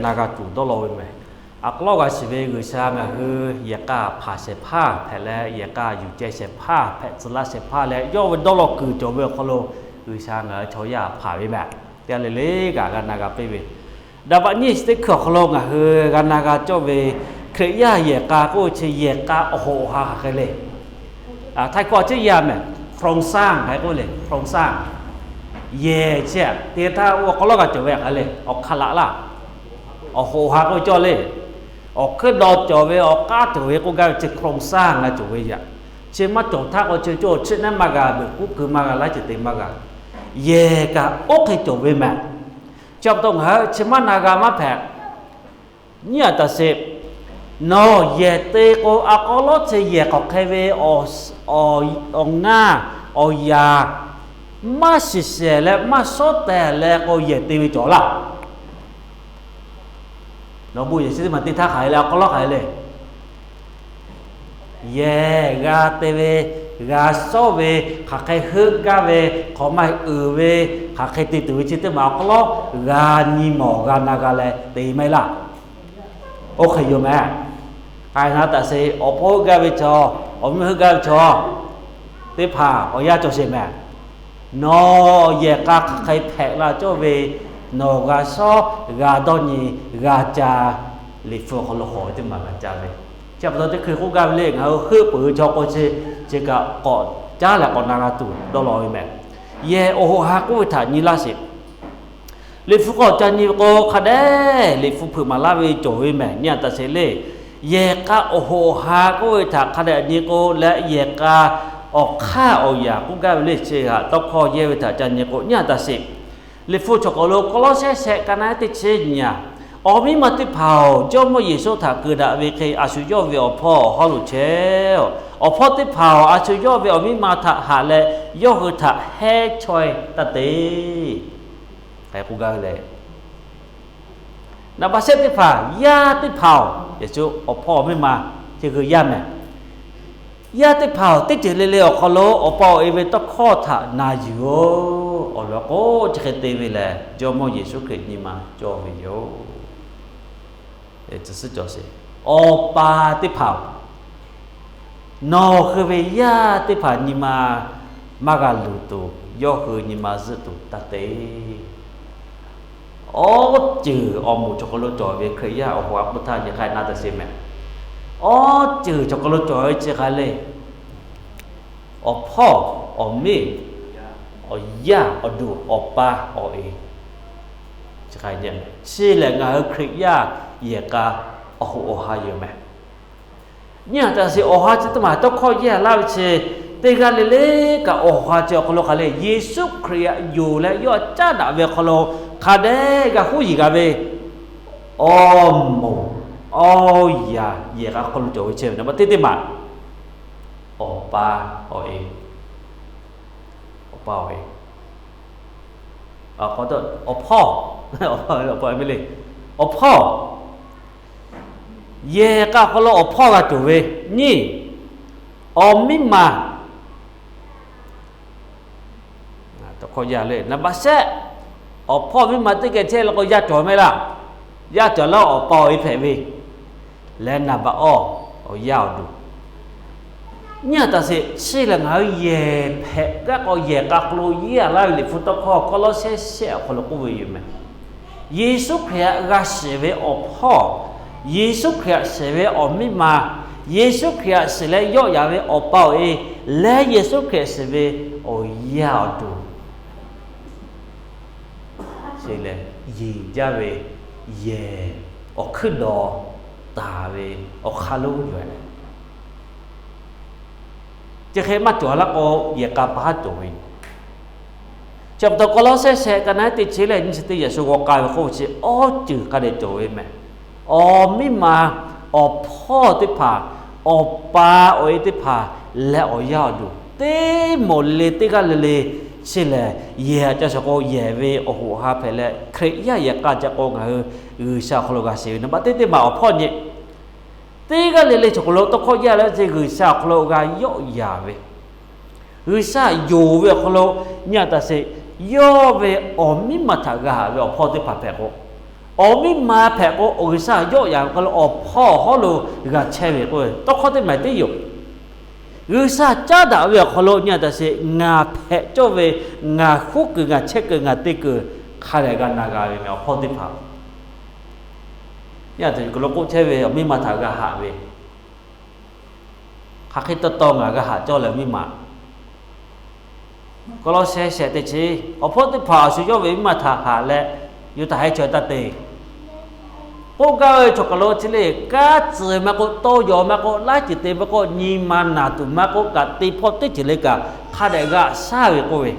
na g'a tuˬ dawˇ law ve mehˬ. Awˬ hk'aw lo g'a shiˍ ve G'uiˬsha ngaˬ hui yehˬ k'a hpanˍ shehˍ hpaˇ hpehꞈ leh, yehˬ k'a yuˬ ceh shehˍ hpaˇ hpehꞈ tcuh laˇ shehˍ hpaˇ leh, yawˇ ve dawˇ law kuiˬ cawˬ ve awˬ hk'aw lo G'uiˬsha ngaˬ hui chaw yaˇ hpanˍ ve mehˬ. Teˇ g'aˇ le le kaꞈ g'a na g'a piˇ ve, daꞈ baꞈ nyiˇ chi teˇ hkui awˬ hk'aw lo ngaˬ hui g'a na g'a cawˇ ve Hkriꞈ yaˇ yehˬ k'a k'oˆ ve chi yehˬ k'a awˬ hoꞈ awˬ ha hk'aˬ hk'e le. Htaiˇ hkawˇ chi yaˇ mehˬ, โครงสร้าง hk'e k'oˆ le, โครงสร้าง. Yehˬ chi te htaˇ awˬ hk'aw lo g'a cawˬ ve hk'aˬ hk'e le, awˬ hk'aˇ laꞈ laˇ, awˬ hoꞈ awˬ ha k'oˆ ve cawˇ le. Awˬ hkuiˉ daw cawˬ ve, awˬ k'aˉ cawˬ ve k'oˆ gaˇ ve chi โครงสร้าง g'a cawˬ ve yaꞈ. Chi maˇ cawˬ htaˇ k'o chi cawˇ awˬ chiˇ naˉ maˇ g'a, beuꞈ k'uˉ keu maˇ g'a, laiˉ ceuˬ te maˇ g'a. Yehˬ kaꞈ oˇ hk'e cawˬ ve mehˬ. Chi pa taw ngaˬ hui chi maˇ na g'a maˇ hpehꞈ. Nyi aꞈ taˍ sheˍ. Nawˬ yehˬ te k'o, a k'aw lawˉ chi yehˬ hk'aˬ hk'e ve awˬ ngaˇ awˬ yaˍ maˇ shiˍ shehˍ leh maˇ shawˉ tehˬ leh k'o, yehˬ te ve cawˬ laˇ. Nawˬ bon yehˬ chi teˇ maˬ te htaˇ hk'aˬ hk'e le, a k'aw lawˉ hk'aˬ hk'e le. Yehˬ g'a te ve, g'a shawˉ ve, hk'aˬ hk'e heuˆ gaˇ ve, hk'awꞈ maˇ uiˍ ve, hk'aˬ hk'e te tuˬ ve chi teˇ maˬ a k'aw lawˉ g'a nyi mawˬ g'a na g'a leh te maˇ heˆ laˇ. Oˇ hk'e yoˬ mehˬ. K'ai na taˍ sheˍ, awˬ hpawˇ heuˆ gaˇ ve chaw, awˬ miˇ heuˆ gaˇ ve chaw teˇ hpaˍ awˬ yanˇ cawˬ sheˍ mehˬ. Nawˬ yehˬ k'a hk'aˬ hk'e hpehꞈ la cawˇ ve, nawˬ g'a shawˉ, g'a dawˇ nyi, g'a ca, Liꞈ hpu awˬ hk'aw lo hawˬ ve teˇ maˬ g'a ca ve. Chi pa taw teˇ hkui k'oˆ gaˇ ve le, ngaˬ hui heuˆ peuˬ ve chaw k'o chi, chi kaꞈ k'awꞈ caˉ leh k'awꞈ na g'a tuˬ dawˇ law ve mehˬ. Yehˬ awˬ hoꞈ ha k'oˆ ve htaꞈ nyi laˇ sheˍ. Liꞈ hpu k'awꞈ ca nyi ve k'o, hk'a dehꞈ Liꞈ hpu hpeuꞈ maˍ laˇ ve cawˬ ve mehˬ. Nyi aꞈ taˍ sheˍ le. Yehˬ k'a awˬ hoꞈ awˬ ha k'oˆ ve htaꞈ hk'a dehꞈ nyi k'o leh, yehˬ k'a awˬ hk'aˇ awˬ yaˍ k'oˆ gaˇ ve le, chi htaꞈ tawˇ hkawˇ yehˇ ve htaꞈ ca nyi k'o, nyi aꞈ taˍ sheˍ. Liꞈ hpu chaw k'awꞈ lo Kawˇlawˇsehˇ shehˆ ka naˉ teˇ chi nyi aꞈ, awˬ miˇ ma teˇ hpaˍ-oˬ, Jawˇmawˇ Yeˍsuˆ htaꞈ keu daꞈ ve hk'e a shu yawˇ ve awˬ hpawˇ awˬ hawˉ lo chehˇ-oˬ. Awˬ hpawˇ teˇ hpaˍ-oˬ, a shu yawˇ ve awˬ miˇ ma htaꞈ haꞈ leh, yawˇ hui htaꞈ hehˉ chaweh taˇ te. Hk'e k'oˆ gaˇ ve le. Naˍ baꞈ shehˆ teˇ hpaˍ, yaˇ teˇ hpaˍ-oˬ, Yeˍsuˆ awˬ hpawˇ awˬ miˇ ma chi hui yaˇ mehˬ. Yaˇ teˇ hpaˍ-oˬ, teˇ ceuˬ le le awˬ hk'aw lo awˬ pa awˬ e ve tawˇ hkawˇ htaꞈ na yuˬ-oˬ. Awˬ lawn k'o, chi hk'e te ve lehˬ, Jawˇmawˇ Yeˍsuˆ Hkriꞈ nyi ma cawˇ ve yoˬ. Awˬ pa teˇ hpaˍ-oˬ, nawˬ hui ve yaˇ teˇ hpaˍ nyi ma maˇ g'a luˬ tuˬ, yawˇ hui nyi ma zuhˆ tuˬ taˇ te. Awˬ ceuˬ awˬ moˍ chaw hk'aw lo cawˬ ve Hkriꞈ yaˇ awˬ hoꞈ a k'oˆ htaˇ, nyi hk'ai na taˍ sheˍ mehˬ. Awˬ ceuˬ chaw hk'aw lo cawˬ ve chi hk'a le, awˬ hpawˇ, awˬ miˇ, awˬ yaˇ, awˬ duˬ, awˬ pa, awˬ e. Chi hk'a, chi lehˬ ngaˬ hui Hkriꞈ yaˇ yehˬ k'a awˬ hoꞈ awˬ ha yoˬ mehˬ. Nyi aꞈ taˍ sheˍ, awˬ ha chi teˇ maˬ tawˇ hkawˇ yehˇ laˇ ve chi, teˇ g'aˇ le le kaꞈ awˬ ha chi awˬ hk'aw lo hk'a le, Yeˍsuˆ Hkriꞈ htaꞈ yonˍ leh yawˇ caˉ daꞈ ve awˬ hk'aw lo hk'a dehꞈ g'a huˉ yiˍ g'a ve awˬ moˍ, awˬ yaꞈ yehˬ k'a hk'aw lo cawˬ ve chi ve naˍ baꞈ teˇ teˇ maˬ, awˬ pa, awˬ e, awˬ pa awˬ e, awˬ hpawˇ, awˬ hpawˇ, yehˬ k'a hk'aw lo awˬ hpawˇ g'a cawˬ ve, nyi, awˬ miˇ ma tawˇ hkawˇ yaˇ le. Naˍ baꞈ shehˆ, awˬ hpawˇ miˇ ma teˇ geh chehˇ la k'o yaˇ cawˬ mehˍ laˇ. Yaˇ cawˬ laˇ awˬ pa awˬ e hpehꞈ ve leh naˍ baꞈ awˬ, awˬ yaˇ awˬ duˬ. Nyi aꞈ taˍ sheˍ, chi lehˬ ngaˬ hui yehˬ hpehꞈ gaˇ k'o, yehˬ k'a hk'aw lo yehˇ laˇ ve Liꞈ hpu tawˇ hkawˇ Kawˇlawˇsehˇ shehˆ awˬ hk'aw lo k'oˆ ve yoˬ mehˬ. Yeˍsuˆ Hkriꞈ htaꞈ g'a shiˍ ve awˬ hpawˇ, Yeˍsuˆ Hkriꞈ htaꞈ shiˍ ve awˬ miˇ ma, Yeˍsuˆ Hkriꞈ htaꞈ shiˍ leh yawˆ yaꞈ ve awˬ pa awˬ e, leh Yeˍsuˆ Hkriꞈ shiˍ ve awˬ yaˇ awˬ duˬ chi lehˬ, yeˬ jaˇ ve yehˬ awˬ hkuiˉ dawˬ taˍ ve awˬ hk'aˇ lonˉ yoˬ. Chi hk'e maˇ cawˬ laˇ k'o, yehˬ k'a pa haˉ cawˬ ve yoˬ. Chi pa taw Kawˇlawˇsehˇ shehˆ ka naˉ teˇ chi leh nyiˇ chi teˇ yaꞈ shu g'aw k'ai ve k'oˆ ve chi awˬ ceuˬ hk'a dehꞈ cawˬ ve mehˬ. Awˬ miˇ ma, awˬ hpawˇ teˇ hpaˍ, awˬ pa awˬ e teˇ hpaˍ, leh awˬ yaˇ awˬ duˬ teˇ mawˬ le le teˇ g'aˇ le le, chi lehˬ yehˬ ca shaˍ k'o yehˬ ve awˬ hoꞈ ha hpehꞈ leh Hkriꞈ yaˇ yehˬ k'a ca k'o ngaˬ hui G'uiˬsha awˬ hk'aw lo g'a shiˍ ve naˍ baꞈ teˇ teˇ maˬ awˬ hpawˇ nyi. Teˇ g'aˇ le le chaw hk'aw lo tawˇ hkawˇ yaˇ leh chi G'uiˬsha awˬ hk'aw lo g'a yawˆ yaˍ ve, G'uiˬsha yonˍ ve awˬ hk'aw lo nyi aꞈ taˍ sheˍ, yawˇ ve awˬ miˇ ma htaꞈ g'a haꞈ ve awˬ hpawˇ teˇ hpaˍ hpehꞈ k'o, Awˬ miˇ ma hpehꞈ k'o, awˬ G'uiˬsha yawˆ yan ve hk'aw lo awˬ hpawˇ awˬ hawˉ lo g'a chehˇ ve k'oˆ ve, tawˇ hkawˇ teˇ maˬ teˇ yoˬ. G'uiˬsha caˉ daꞈ ve awˬ hk'aw lo nyi a taˍ sheˍ, ngaˬ hpehꞈ cawˇ ve, ngaˬ huˉ kuiˬ, ngaˬ chehˇ kuiˬ, ngaˬ te kuiˬ hk'a dehꞈ g'a na g'a ve meh awˬ hpawˇ teˇ hpaˍ. Nyi a taˍ sheˍ, k'oˆ chehˇ ve awˬ miˇ ma htaꞈ g'a haꞈ ve hk'aˬ hk'e taw taw ngaˬ g'a haꞈ cawˇ leh miˇ ma. Kawˇlawˇsehˇ shehˍ teˇ chi, awˬ hpawˇ teˇ hpaˍ a shu yawˇ ve miˇ ma htaꞈ haꞈ leh, yuˬ taˍ heh chaweh taˇ te. K'oˆ gaˇ ve chaw hk'aˬ lo chi le, kanˉ tcuh maˇ k'oˆ, tawˇ yaw maˇ k'oˆ, laiˉ ceuˬ te maˇ k'oˆ, nyi ma naˬ tuˬ maˇ k'oˆ kaꞈ, teˇ hpawˇ teˇ ceuˬ le kaꞈ hk'a dehꞈ g'a shaˉ ve k'oˆ ve,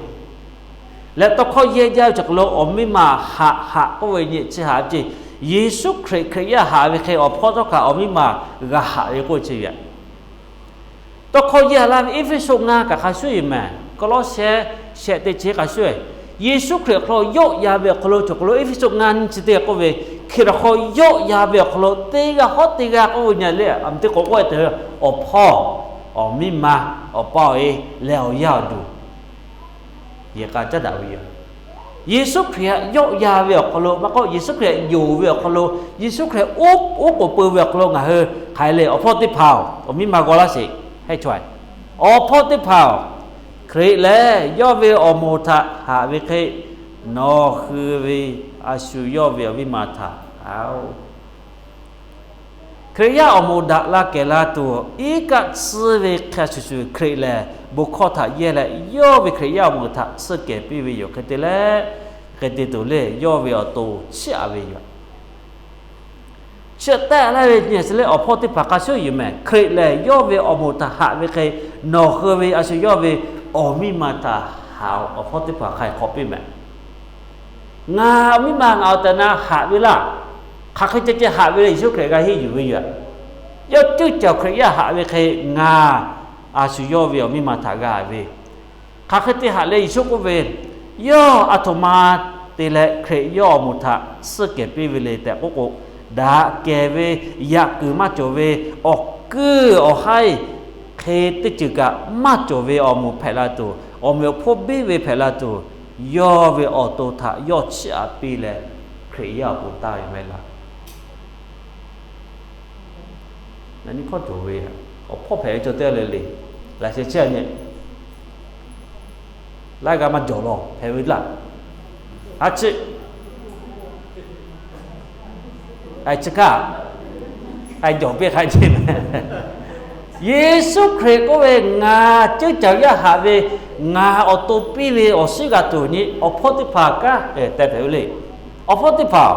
leh tawˇ hkawˇ yehˇ jaˇ ve chaw hk'aˬ lo awˬ miˇ ma haꞈ haꞈ k'oˆ ve nyi chi haꞈ ve ce. Yeˍsuˆ Hkriꞈ, Hkriꞈ yaˇ haꞈ ve hk'e awˬ hpawˇ htawˇ kaꞈ awˬ miˇ ma g'a haꞈ ve k'oˆ chi ve. Tawˇ hkawˇ yehˇ laˇ ve Eˇfeˇsuꞈ ngaˇ kaꞈ hk'a shuˉ yoˬ meh. Kawˇlawˇsehˇ shehˍ teˇ chi hk'a shuˉ. Yeˍsuˆ Hkriꞈ awˬ hk'aw lo yawˆ yan ve awˬ hk'aw lo chaw hk'aˬ lo Eˇfeˇsuꞈ ngaˇ nyi chi teˇ g'aˇ k'oˆ ve, Hkriꞈ awˬ hk'aw lo yawˆ yan ve awˬ hk'aw lo teˇ g'aˇ hawˉ teˇ g'aˇ k'oˆ ve nyi le, a teˇ k'o k'oˆ e te, awˬ hpawˇ, awˬ miˇ ma, awˬ pa awˬ e, leh awˬ yaˇ awˬ duˬ, yehˬ k'a caˉ daꞈ ve yoˬ. Yeˍsuˆ Hkriꞈ htaꞈ yawˆ yan ve awˬ hk'aw lo maˇ k'oˆ, Yeˍsuˆ Hkriꞈ htaꞈ yonˍ ve awˬ hk'aw lo, Yeˍsuˆ Hkriꞈ oˉ k'oˍ peu ve awˬ hk'aw lo ngaˬ hui hk'aˬ hk'e le, awˬ hpawˇ teˇ hpaˍ-oˬ, awˬ miˇ ma g'aw laˇ sheˍ, heh chaweh. Awˬ hpawˇ teˇ hpaˍ-oˬ, Hkriꞈ lehˬ yawˇ ve awˬ moˍ htaꞈ haꞈ ve hk'e, nawˬ hui ve a shu yawˇ ve awˬ miˇ ma htaꞈ haꞈ-oˬ. Hkriꞈ yaˇ awˬ moˍ daꞈ la kehˬ la tuˬ, iˉ kaˆ tsuhˇ ve hk'a shuˍ shuˍ Hkriꞈ lehˬ, bon hkawˇ htaꞈ yehˇ leh, yawˇ ve Hkriꞈ yaˇ awˬ moˍ htaꞈ tsuhˇ kehˬ piˇ ve yoˬ. Hk'e te leh, hk'e te tuˬ le, yawˇ ve awˬ to chiˇ aꞈ ve yoˬ. Chi htaꞈ tehˆ laˇ ve nyi a chi le, awˬ hpawˇ teˇ hpaˍ hk'a shuˉ yoˬ meh. Hkriꞈ lehˬ yawˇ ve awˬ moˍ htaꞈ haꞈ ve hk'e, nawˬ hui ve a shu yawˇ ve awˬ miˇ ma htaꞈ haꞈ-oˬ. Awˬ hpawˇ teˇ hpaˍ hk'a hk'awꞈ piˇ meh. Ngaˬ awˬ miˇ ma ngaˬ awˬ tehˬ na haꞈ ve laˇ. Hk'aˬ hk'e ceh ceh haꞈ ve le, Yeˍsuˆ Hkriꞈ g'a henˇ yuˬ ve yoˬ. Yawˇ ceuˇ caˬ Hkriꞈ yaˇ haꞈ ve hk'e, ngaˬ a shu yawˇ ve awˬ miˇ ma htaꞈ g'a ve, hk'aˬ hk'e te haꞈ le, Yeˍsuˆ k'oˆ ve, yawˇ a htoꞈ ma te leh Hkriꞈ yawˇ awˬ moˍ htaꞈ tsuhˇ kehˬ piˇ ve le tehꞈ k'oˆ k'o, daꞈ kehˬ ve, yaꞈ kuiˬ maˇ cawˬ ve, awˬ kuiˇ awˬ haiˇ hk'e teˇ ceuˬ kaꞈ maˇ cawˬ ve awˬ moˍ hpehꞈ la tuˬ, awˬ meꞈ awˬ hponˇ biˇ ve hpehꞈ la tuˬ, yawˇ ve awˬ to htaꞈ yawˇ chiˇ aꞈ piˇ leh, Hkriꞈ yaˇ awˬ pon taˇ ve meh laˇ. Yaꞈ nyi hkawˇ cawˬ ve, awˬ hpawˇ hpehꞈ ve chaw teˇ g'aˇ le le, laꞈ sheh chehˇ nyi, laiˉ g'aˇ maˇ jawˬ lawˬ hpehꞈ ve laˇ. A chi, a chi hkaˇ, a jawˬ piˇ hk'a ce meh. Yeˍsuˆ Hkriꞈ k'oˆ ve, ngaˬ ceuˇ caˬ yaˇ haꞈ ve, ngaˬ awˬ to piˇ ve awˬ shinˉ g'a tuˬ nyi, awˬ hpawˇ teˇ hpaˍ kanˉ te hpehꞈ ve le. Awˬ hpawˇ teˇ hpaˍ-oˬ,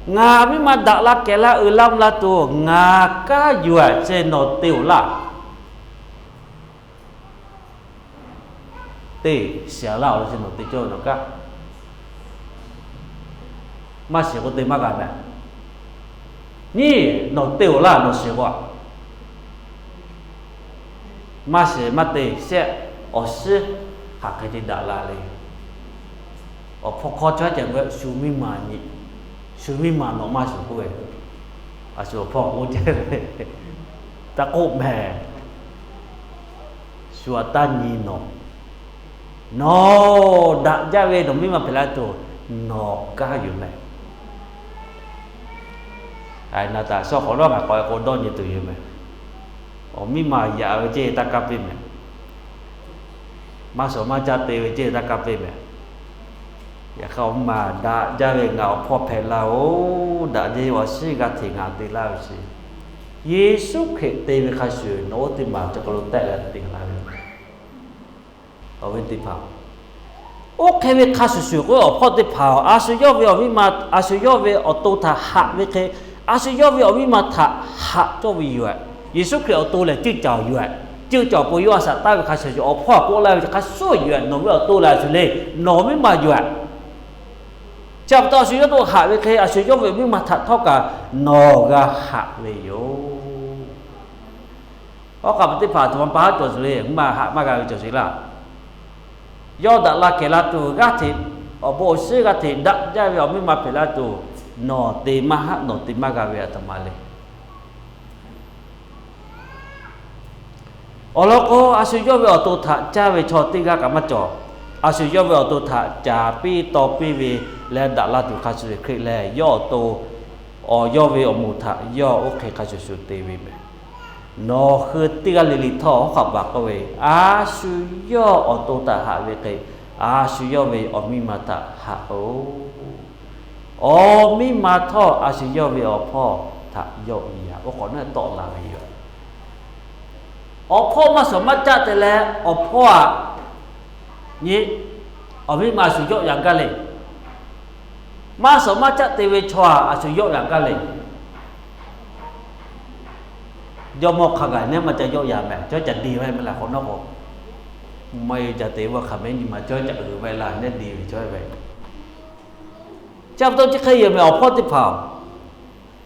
ngaˬ miˇ ma daꞈ la kehˬ la uiˍ la mvuh la tuˬ ngaˬ kanˉ yuˬ-aꞈ ceh nawˬ te-oˬ laˇ. Te shiˍ laˇ-oˬ law, chi nawˬ te cawˇ ve nawˬ kanˉ. Maˇ shiˍ k'o te maˇ g'a meh. Nyi, nawˬ te-oˬ laˇ, nawˬ shiˍ k'o-a. Maˇ shiˍ maˇ te shehˆ, awˬ shinˉ hk'aˬ hk'e te daꞈ la le. Awˬ hpawˇ hkawˇ caˉ ceh ve shu miˇ ma nyi, shu miˇ ma nawˬ maˇ shiˍ k'oˆ ve, a shu awˬ hpawˇ k'oˆ ceh ve, taˇ k'oˆ meh. Shu aꞈ taˇ nyi nawˬ. Nawˬ daꞈ jaˇ ve nawˬ miˇ ma hpehꞈ la tuˬ, nawˬ kanˉ yoˬ meh. Aˬ, naˬ taˍ shaw hk'awꞈ nawˉ ngaˬ k'awꞈ k'o dawˇ nyi tuˬ yoˬ meh. Awˬ miˇ ma yaꞈ ve ceˇ taˇ kaˇ piˇ meh. Maˇ shawˍ maˇ caˇ te ve ceˇ taˇ kaˇ piˇ meh. Yaꞈ hk'aˇ, awˬ miˇ ma daꞈ jaˇ ve ngaˬ awˬ hpawˇ hpehꞈ laˇ-oˬ, daꞈ jaˇ ve awˬ shinˉ g'a hteꞈ ngaˬ te laˇ ve chi, Yeˍsuˆ Hkriꞈ te ve hk'a shuˍ nawˬ oˇ teˇ maˬ cawˬ hk'aw lo tehˆ g'a te laˇ ve. Awˬ viˉ teˇ hpaˍ, oˇ hk'e ve hk'a shuˍ shuˍ k'o, awˬ hpawˇ teˇ hpaˍ, a shu yawˇ ve awˬ miˇ ma, a shu yawˇ ve awˬ to htaꞈ haꞈ ve hk'e, a shu yawˇ ve awˬ miˇ ma htaꞈ haꞈ cawˇ ve yoˬ. Yeˍsuˆ Hkriꞈ awˬ to lehˬ ceuˇ caˬ yoˬ. Ceuˇ caˬ awˬ pon yawˇ a shaꞈ taˍ ve hk'a shuˍ shuˍ awˬ hpawˇ k'oˆ laˇ ve hk'a shuˍ yoˬ. Nawˬ ve awˬ to lehˬ a shu le, nawˬ miˇ ma yoˬ. Chi pa taw a shu yawˇ to haꞈ ve hk'e, a shu yawˇ ve awˬ miˇ ma htaꞈ htawˇ kaꞈ nawˬ g'a haꞈ ve yoˬ. Awˬ hk'aˬ ma teˇ hpaˍ aˬ htoꞈ ma pa haˉ cawˬ sheˍ le, miˇ ma haꞈ maˇ g'a ve cawˬ sheˍ laˇ. Yawˇ daꞈ la kehˬ la tuˬ g'aˇ hteꞈ, awˬ bon awˬ shinˉ g'aˇ hteꞈ daꞈ jaˇ ve awˬ miˇ ma hpehꞈ la tuˬ, nawˬ te maˇ haˆ, nawˬ te maˇ g'a ve aˬ htoꞈ ma le. Awˬ lawn k'o, a shu yawˇ ve awˬ to htaꞈ caˇ ve chaw teˇ g'aˇ kaꞈ maˇ cawˬ. A shu yawˇ ve awˬ to htaꞈ caˍ piˇ taw piˇ ve leh daꞈ la tuˬ hk'a shuˍ shuˍ Hkriꞈ lehˬ, yawˇ awˬ to awˬ yawˇ ve awˬ moˍ htaꞈ yawˇ oˇ hk'e hk'a shuˍ shuˍ te ve mehˍ. Nawˬ hui teˇ g'aˇ le le htawˇ hawˉ hk'aꞈ baˬ k'oˆ ve, a shu yawˇ awˬ to htaꞈ haꞈ ve hk'e, a shu yawˇ ve awˬ miˇ ma htaꞈ haꞈ-oˬ. Awˬ miˇ ma htawˇ a shu yawˇ ve awˬ hpawˇ htaꞈ yawˆ yaꞈ. Oˇ hk'awꞈ nawˉ tawˆ la ve yoˬ. Awˬ hpawˇ maˇ shawˍ maˇ caˆ te leh awˬ hpawˇ aꞈ, nyi, awˬ miˇ ma a shu yawˆ yaꞈ gaˇ le. Maˇ shawˍ maˇ caˆ te ve chaw aꞈ a shu yawˆ yaꞈ gaˇ le. Jawˇmawˇ hk'a gaˬ neˉ maˇ ca yawˆ yaꞈ mehˍ, chaw ca de ve mehˍ laˇ hk'awꞈ nawˉ k'o, maˇ yawˆ ca te ve hk'a mehˍ nyi ma chaw ca uiˍ ve laˇ neˉ de ve chaw ve. Chi pa taw chi hk'e yoˬ mehˍ, awˬ hpawˇ teˇ hpaˍ-oˬ,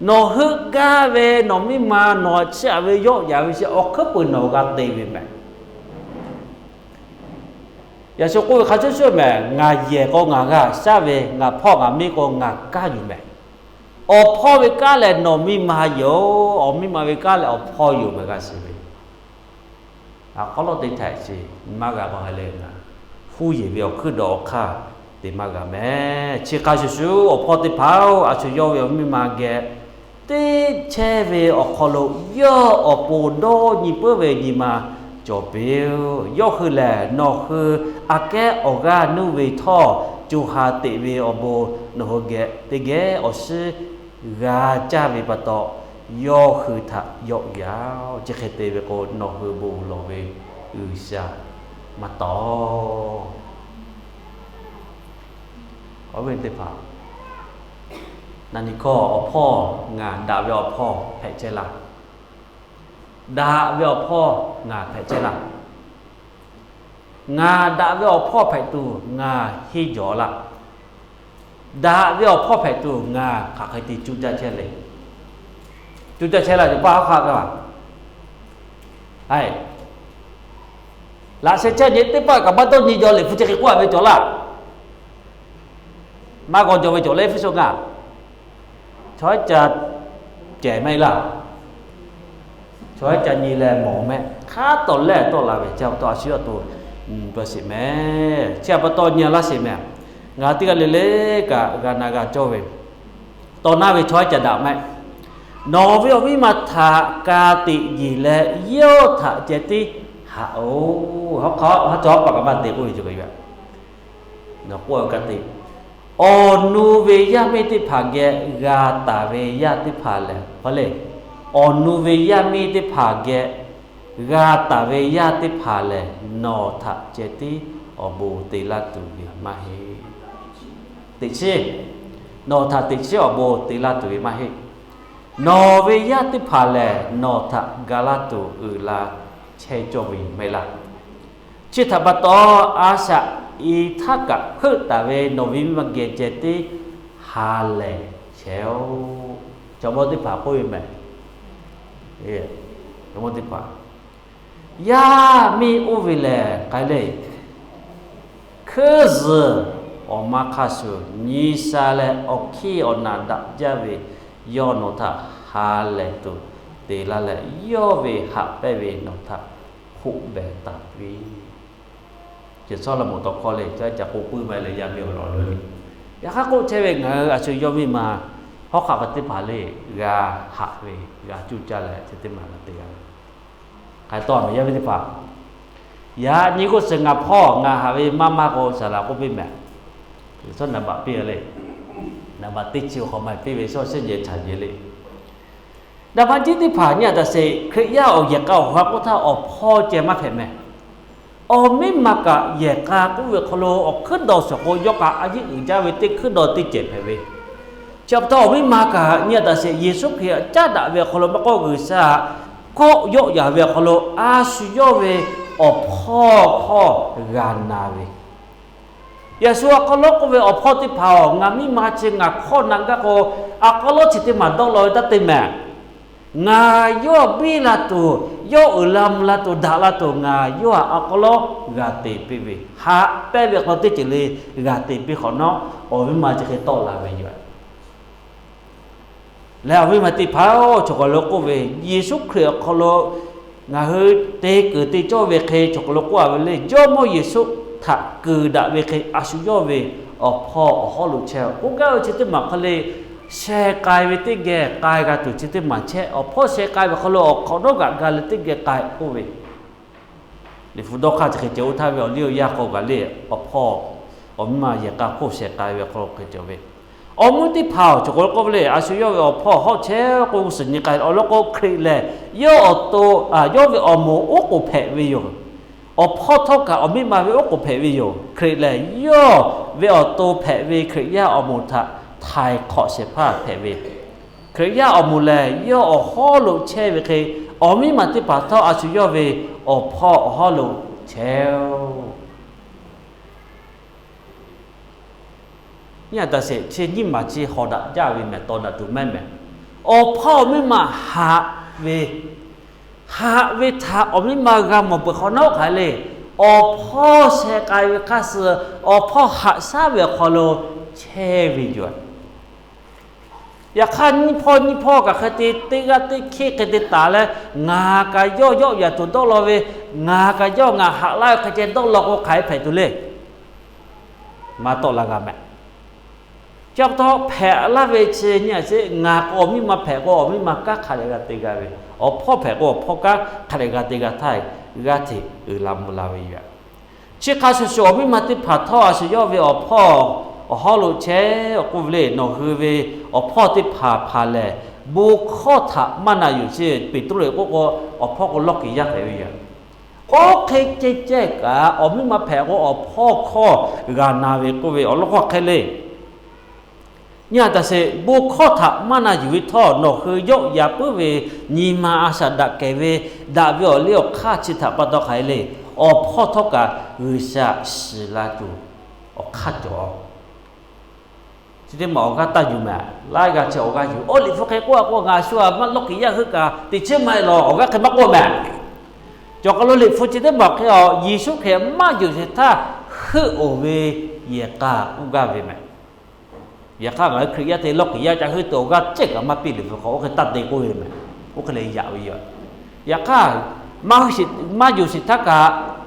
nawˬ heuˆ gaˇ ve nawˬ miˇ ma nawˬ chiˇ aꞈ ve yawˆ yaꞈ ve chi awˬ hkuiˉ puiˍ nawˬ g'a te ve mehˍ. Yaꞈ shu k'oˆ ve hk'a shuˍ shuˍ mehˍ, ngaˬ yehˬ k'o ngaˬ g'a shaˉ ve, ngaˬ hpawˇ ngaˬ miˇ k'o ngaˬ kanˉ yoˬ mehˍ. Awˬ hpawˇ ve kanˉ lehˬ nawˬ miˇ ma yoˬ. Awˬ miˇ ma ve kanˉ lehˬ awˬ hpawˇ yoˬ mehˍ g'a shiˍ ve. Awˬ hk'aw lo teˇ htaiꞈ chi maˇ g'a k'o ha lehˬ, huˉ yeˬ ve awˬ hkuiˉ dawˬ awˬ hk'aˇ te maˇ g'a mehˍ. Chi hk'a shuˍ shuˍ awˬ hpawˇ teˇ hpaˍ-oˬ, a shu yawˇ ve awˬ miˇ ma geh teˇ chehˇ ve awˬ hk'aw lo yawˇ awˬ pon dawˇ nyi puiˉ ve nyi ma cawˬ piˇ-oˬ. Yawˇ hui lehˬ nawˬ hui aꞈ kehˉ awˬ g'aˇ nuˇ ve htawˇ, co ha teꞈ ve awˬ bon nawˬ hui geh teˇ geh awˬ shiˉ g'a caˇ ve pa taw, yawˇ hui htaꞈ yawˆ yaꞈ-oˬ. Chi hk'e te ve k'o nawˬ hui bon lawˬ ve G'uiˬsha maˇ tawˍ. Awˬ viˉ teˇ hpaˍ, na nyi hkawˇ awˬ hpawˇ ngaˬ daꞈ ve awˬ hpawˇ hpehꞈ chehˇ laˇ. Daꞈ ve awˬ hpawˇ ngaˬ hpehꞈ chehˇ laˇ. Ngaˬ daꞈ ve awˬ hpawˇ hpehꞈ tuˬ ngaˬ henˇ jawˬ laˇ. Daꞈ ve awˬ hpawˇ hpehꞈ tuˬ ngaˬ hk'aˬ hk'e te cuˇ caˇ chehˇ le. Cuˇ caˇ chehˇ laˇ, yawˇ paˇ hawˉ hk'aˆ kaꞈ, laꞈ sheh chehˇ nyi teˇ paˆ kaꞈ maˇ dawˇ nyi jaw le hpu chi hk'e k'oˆ a ve cawˬ laˇ. Maˇ g'aw jaw ve cawˬ le Eˇfeˇsuꞈ ngaˬ. Chaw ca cehˬ maˇ heˆ laˇ. Chaw ca nyi leh mawˬ mehˆ hk'a tawˍ lehˆ tawˆ la ve chi pa taw a shu yawˇ to nyi pa sheˍ mehˍ. Chi pa taw nyi laˇ sheˍ mehˍ. Ngaˬ teˇ g'aˇ le le kaꞈ g'a na g'a cawˇ ve, tawˇ naˇ ve chaw ca daꞈ mehˆ. Nawˬ ve awˬ miˇ ma htaꞈ ka tiꞈ yeˬ leh yawˇ htaꞈ ceh tiˉ haꞈ-oˬ. Hawˉ hk'aˆ hawˉ chaw hawˉ paˍ kaꞈ maˇ te k'oˆ ve yoˬ. K'oˆ ka te, awˬ nu ve yaˇ miˇ teˇ hpaˍ geh g'a taˍ ve yaˇ teˇ hpaˍ lehˬ, hk'aw le, awˬ nu ve yaˇ miˇ teˇ hpaˍ geh g'a taˍ ve yaˇ teˇ hpaˍ lehˬ, nawˬ htaꞈ ceh tiˉ awˬ bon te laˇ tuˬ ve maˇ heˆ. Teꞈ chiˉ, nawˬ htaꞈ teꞈ chiˉ awˬ bon te laˇ tuˬ ve maˇ heˆ. Nawˬ ve yaˇ teˇ hpaˍ lehˬ nawˬ htaꞈ ga laˇ tuˬ uiˍ la chehˇ cawˇ ve yoˬ mehˍ laˇ. Chi htaꞈ pa taw, a shaꞈ i htaˇ kaꞈ heuˆ taˍ ve nawˬ ve miˇ ma geh ceh tiˉ ha lehˬ chehˇ-oˆ. Chaw mawˇ teˇ hpaˍ k'oˆ ve mehˍ. Chaw mawˇ teˇ hpaˍ, yaˇ miˇ oˇ ve lehˬ k'ai le, hkuiˉ zuhˬ awˬ ma hk'a shuˍ nyi sha leh awˬ hkiˇ awˬ naꞈ daꞈ jaˇ ve, yawˇ nawˬ htaꞈ ha lehˬ tuˬ te laˇ leh, yawˇ ve haꞈ pehnˇ ve nawˬ htaꞈ hoˆ behˬ taˍ piˇ. Ceh shawˉ la mawˬ tawˇ hkawˇ le, ca k'oˆ puiˉ maˇ heˆ leh yaˇ miˇ awˬ lawn le. Yaꞈ hk'aˇ k'oˆ chehˇ ve ngaˬ hui a shu yawˇ miˇ ma hawˉ hk'aˆ ve teˇ hpaˍ le, g'a haꞈ ve, g'a cuˇ caˇ leh chi teˇ maˬ g'a te g'a ve. Hk'aˬ hk'e tawˇ mehˍ yaˇ miˇ teˇ hpaˍ, yaꞈ nyi k'oˆ suhˍ ngaˬ hpawˇ ngaˬ haꞈ ve maˇ maˇ k'o shaˍ laꞈ k'oˆ piˇ mehˍ. Chaw naˍ baꞈ piˇ le. Naˍ baꞈ teˇ chi awˬ hk'aw maˇ piˇ ve shawˉ shehˆ jehˬ chaˬ jehˬ le. Naˍ baꞈ jiˉ teˇ hpaˍ nyi a taꞈ sheˍ, Hkriꞈ yaˇ awˬ yehˬ k'a awˬ ha k'oˆ htaˇ awˬ hpawˇ ceh maˇ hpehꞈ mehˍ. Awˬ miˇ ma kaꞈ yehˬ k'a k'oˆ ve hk'aw lo awˬ hkuiˉ dawˬ shawˍ k'o, yawˇ kaꞈ a yeˇ uiˍ jaˇ ve teˇ hkuiˉ dawˬ teˇ cehˬ hpehꞈ ve. Chi pa taw awˬ miˇ ma kaꞈ nyi a taꞈ sheˍ, Yeˍsuˆ Hkriꞈ caˉ daꞈ ve awˬ hk'aw lo maˇ k'oˆ, G'uiˬsha kawˆ yawˆ yaˍ ve awˬ hk'aw lo a shu yawˇ ve awˬ hpawˇ hkawˇ g'a na ve. Yaꞈ shu awˬ hk'aw lo k'oˆ ve, Awˬ hpawˇ teˇ hpaˍ-oˬ, ngaˬ miˇ ma chi ngaˬ hkawˇ na gaˇ k'o, a k'aw lawˉ chi teˇ maˬ dawˇ law ve taˇ te mehˍ. Ngaˬ yawˇ biˇ la tuˬ, yawˇ uiˍ la mvuh la tuˬ, daꞈ la tuˬ, ngaˬ yawˇ htaꞈ a k'aw lawˉ g'a te piˇ ve, haꞈ pehnˇ ve hk'aw teˇ ceuˬ le g'a te piˇ hk'awꞈ nawˉ, awˬ miˇ ma chi hk'e tawˆ la ve yoˬ. Leh awˬ viˉ ma teˇ hpaˍ-oˬ, chaw hk'aw lo k'oˆ ve, Yeˍsuˆ Hkriꞈ awˬ hk'aw lo ngaˬ hui te kuiˬ te cawˇ ve hk'e chaw hk'aw lo k'oˆ a ve le, Jawˇmawˇ Yeˍsuˆ htaꞈ kuiˬ daꞈ ve hk'e a shu yawˇ ve awˬ hpawˇ awˬ hawˉ lo chehˇ-oˬ k'oˆ gaˇ ve chi teˇ maˬ hk'e le. Sheh k'ai ve teˇ geh k'ai g'a tuˬ chi teˇ maˬ chehˇ. Awˬ hpawˇ sheh k'ai ve hk'aw lo awˬ hk'awꞈ nawˉ gaꞈ ga leh teˇ geh k'ai k'oˆ ve, Liꞈ hpu dawˇ hk'aˇ chi hk'e ceh oˇ htaˇ ve awˬ liˇ awˬ yaˇ hk'aw gaˬ le, awˬ hpawˇ awˬ miˇ ma yehˬ k'a hk'oˆ sheh k'ai ve hk'aw lo hk'e cawˬ ve, awˬ meuˇ teˇ hpaˍ-oˬ, chaw k'o k'oˆ ve le, a shu yawˇ ve awˬ hpawˇ hawˉ chehˇ k'o g'uˇ suhˍ nyi k'ai. Awˬ lawn k'o, Hkriꞈ lehˬ yawˇ awˬ to, yawˇ ve awˬ moˍ oˉ k'oˍ hpehꞈ ve yoˬ. Awˬ hpawˇ htawˇ kaꞈ awˬ miˇ ma ve oˉ k'oˍ hpehꞈ ve yoˬ. Hkriꞈ lehˬ yawˇ ve awˬ to hpehꞈ ve Hkriꞈ yaˇ awˬ moˍ htaꞈ htaiˍ hk'awꞈ shehˍ hpaˇ hpehꞈ ve, Hkriꞈ yaˇ awˬ moˍ lehˬ yawˇ awˬ hawˉ lo chehˇ ve hk'e, awˬ miˇ ma teˇ hpaˍ htawˇ a shu yawˇ ve awˬ hpawˇ awˬ hawˉ lo chehˇ-oˬ. Nyi a taꞈ sheˍ, chi nyiˇ maˬ chi hawˍ daꞈ jaˇ ve mehˍ, tawˍ daꞈ tuˬ mehˍ mehˍ. Awˬ hpawˇ awˬ miˇ ma haꞈ ve, haꞈ ve htaꞈ awˬ miˇ ma g'a mawˬ peuˬ hk'awꞈ nawˉ hk'aˬ hk'e le. Awˬ hpawˇ sheh k'ai ve hk'aˇ suh, awˬ hpawˇ haꞈ shaˉ ve awˬ hk'aw lo chehˇ ve yoˬ. Yaꞈ hk'aˇ, nyiˇ hpawˇ nyiˇ hpawˇ kaꞈ hk'e te teˇ g'aˇ teˇ hkiˆ hk'e te taˍ leh, ngaˬ kaꞈ yawˇ yawˆ yaꞈ tuˬ dawˇ law ve, ngaˬ kaꞈ yawˇ ngaˬ haꞈ laˇ ve hk'e ceh dawˇ law k'o, hk'aˬ hk'e hpehꞈ tuˬ le. Maˇ tawˆ la g'a mehˍ. Chi pa taw hpehꞈ laˇ ve chi nyi a sheˍ, ngaˬ k'o awˬ miˇ ma hpehꞈ k'o awˬ miˇ ma kanˉ hk'a dehꞈ g'a te g'a ve, awˬ hpawˇ hpehꞈ k'o awˬ hpawˇ kanˉ hk'a dehꞈ g'a te g'a htaˇ, g'aˇ hteꞈ uiˍ la mvuh la ve yoˬ. Chi hk'a shuˍ shuˍ, awˬ miˇ ma teˇ hpaˍ htawˇ a shu yawˇ ve awˬ hpawˇ awˬ hawˉ lo chehˇ-oˬ k'oˆ ve le. Nawˬ hui ve awˬ hpawˇ teˇ hpaˍ hpaˍ lehˬ, bon hkawˇ htaꞈ maˇ na yuˬ sheˍ. Peˍtruˆ k'oˆ k'o, awˬ hpawˇ k'o lawˇ kiˍ yaˇ hpehꞈ ve yoˬ. Oˇ hk'e ceh ceh kaꞈ, awˬ miˇ ma hpehꞈ k'o awˬ hpawˇ hkawˇ g'a na ve k'oˆ ve awˬ lawn k'o hk'e le. Nyi a taꞈ sheˍ, bon hkawˇ htaꞈ maˇ na yuˬ ve htawˇ, nawˬ hui yawˆ yan puiˉ ve nyi ma a shaꞈ daꞈ kehˬ ve, daꞈ ve awˬ liˇ awˬ hk'aˇ chi htaꞈ pa taw hk'aˬ hk'e le, awˬ hpawˇ htawˇ kaꞈ G'uiˬsha shiˍ la tuˬ awˬ hk'aˇ cawˬ. Chi teˇ maˬ awˬ g'aˇ taˇ yuˬ mehˍ. Laiˉ g'aˇ chi awˬ g'aˇ yuˬ. Oˇ, Liꞈ hpu hk'e k'oˆ a k'o, ngaˬ shu a maˇ lawˇ kiˍ yaˇ heuˆ kaꞈ teꞈ chiˉ maˇ heˆ law, awˬ g'aˇ hk'e maˇ k'oˆ mehˍ. Cawˬ hk'aw lo Liꞈ hpu chi teˇ maˬ hk'e a, Yeˍsuˆ Hkriꞈ maˇ yuˬ sheˍ htaˇ heuˆ-oˬ ve yehˬ k'a k'oˆ gaˇ ve mehˍ. Yaꞈ hk'aˇ, ngaˬ hui Hkriꞈ yaˇ te lawˇ kiˍ yaˇ ca heuˆ tuˬ awˬ g'aˇ cehˇ kaꞈ maˇ piˇ. Liꞈ hpu hk'aw oˇ hk'e taˇ te k'oˆ ve mehˍ. Oˇ hk'e leh yaꞈ ve yoˬ. Yaꞈ hk'aˇ, maˇ yuˬ sheˍ htaˇ kaꞈ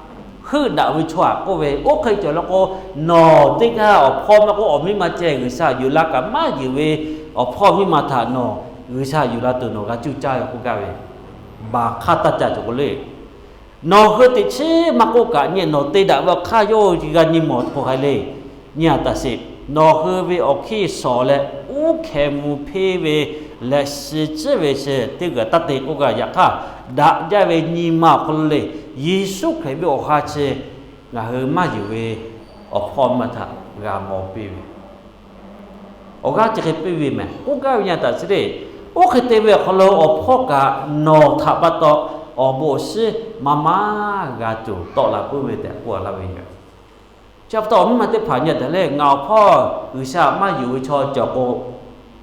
heuˆ daꞈ ve chaw aꞈ k'oˆ ve, oˇ hk'e cawˬ law k'o, nawˬ teˇ g'aˇ awˬ hpawˇ maˇ k'oˆ, awˬ miˇ ma ceh G'uiˬsha yuˬ la kaꞈ maˇ yuˬ ve awˬ hpawˇ miˇ ma htaꞈ nawˬ G'uiˬsha yuˬ la tuˬ nawˬ g'a cuˇ caˇ ve k'oˆ gaˇ ve, baˬ hk'aˇ taˇ ca tuˬ k'o le. Nawˬ hui teꞈ chiˉ maˇ k'oˆ kaꞈ, nyi nawˬ te daꞈ ve awˬ hk'aˇ yawˇ g'a nyi mawˬ k'o hk'aˬ hk'e le. Nyi a taꞈ sheˍ, nawˬ hui ve awˬ hkiˇ shawˍ leh uˉ hkeh mvuh hpeˇ ve leh shi tcuhˉ ve chi teˇ g'aˇ taˇ te k'oˆ gaˇ. Yaꞈ hk'aˇ, daꞈ jaˇ ve nyi ma awˬ hk'aw lo le, Yeˍsuˆ Hkriꞈ ve awˬ ha chi ngaˬ hui maˇ yuˬ ve awˬ hpawˇ miˇ ma htaꞈ g'a mawˬ piˇ ve, awˬ g'aˇ chi hk'e piˇ ve mehˍ k'oˆ gaˇ ve nyi a taꞈ sheˍ le. Oˇ hk'e te ve awˬ hk'aw lo awˬ hpawˇ kaꞈ nawˬ htaꞈ pa taw awˬ bon awˬ shiˉ maˇ maˇ g'a tuˬ tawˆ la puiˉ ve tehꞈ k'oˆ laˇ ve yoˬ. Chi pa taw awˬ miˇ ma teˇ hpaˍ nyi a taꞈ le, ngaˬ awˬ hpawˇ G'uiˬsha maˇ yuˬ ve chaw cawˬ k'o,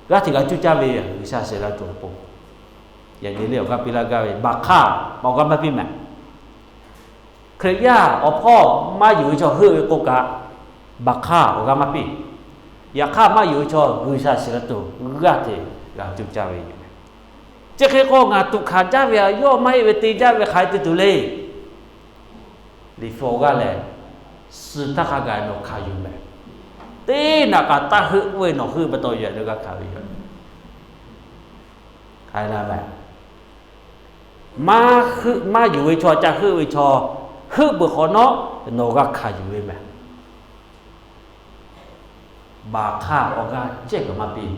g'aˇ hteꞈ g'a cuˇ caˇ ve, G'uiˬsha shehˍ la tuˬ awˬ pon, yaꞈ nyi le awˬ g'aˇ piˇ laˇ gaˇ ve, baˬ hk'aˇ awˬ g'aˇ maˇ piˇ mehˍ. Hkriꞈ yaˇ awˬ hpawˇ maˇ yuˬ ve chaw heuˆ ve k'o kaꞈ, baˬ hk'aˇ awˬ g'aˇ maˇ piˇ. Yaꞈ hk'aˇ, maˇ yuˬ ve chaw G'uiˬsha shehˍ la tuˬ g'aˇ hteꞈ g'a cuˇ caˇ ve yoˬ. Chi hk'e k'o, ngaˬ tuꞈ hkanˍ jaˇ ve a, yawˇ maˇ heˆ ve te jaˇ ve hk'aˬ hk'e te tuˬ le. Liꞈ hpu awˬ g'aˇ lehˬ, suh htaˇ hk'a gaˬ nawˬ hkanˍ yuˬ mehˍ. Teˇ naꞈ kaꞈ taˇ heuˆ k'oˆ ve nawˬ heuˆ pa taw yaꞈ nyi g'a hkanˍ ve yoˬ. Hk'aˬ hk'e la mehˍ. Maˇ heuˆ, maˇ yuˬ ve chaw ca heuˆ ve chaw, heuˆ peuˬ hk'awꞈ nawˉ nawˬ g'a hkanˍ yuˬ ve mehˍ. Baˬ hk'aˇ awˬ g'aˇ cehˇ kaꞈ maˇ piˇ.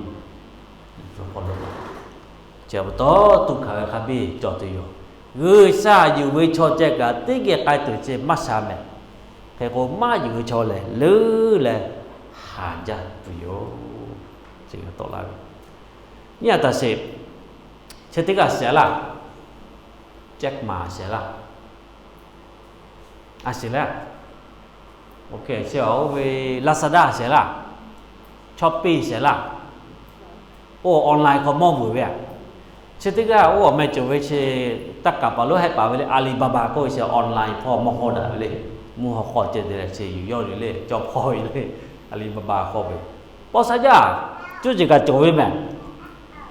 Chi pa taw tuꞈ hkanˍ ve hk'a biˇ cawˬ tuˬ yoˬ. G'uiˬsha yuˬ ve chaw ceh kaꞈ teˇ geh k'ai tuˬ ceh maˇ sha mehˍ. Hk'e k'o, maˇ yuˬ ve chaw lehˬ leuˉ leh haˍ jaˇ tuˬ yoˬ. Nyi a taꞈ sheˍ, chi teˇ g'aˇ shehˍ laˇ, Jack Ma shehˍ laˇ, a shehˍ laˇ, oˇ ve Lazada shehˍ laˇ, Shopee shehˍ laˇ, oˇ online hk'aw mawˇ vuiˬ ve a. Chi teˇ g'aˇ oˇ awˬ meh cawˬ ve chi, taˇ kaˍ paˍ lonˉ hehˆ paˍ ve le, Alibaba k'oˆ ve chi online hpawˇ mawˇ hawˇ daꞈ ve le. Mvuhˇ haw hk'aw ceh te leh chi yuˬ yawˇ ve le, cawˇ hpawˇ ve le, Alibaba hk'aw ve. Paw sha jaˇ, cuˇ ceˬ kaꞈ cawˬ ve mehˍ.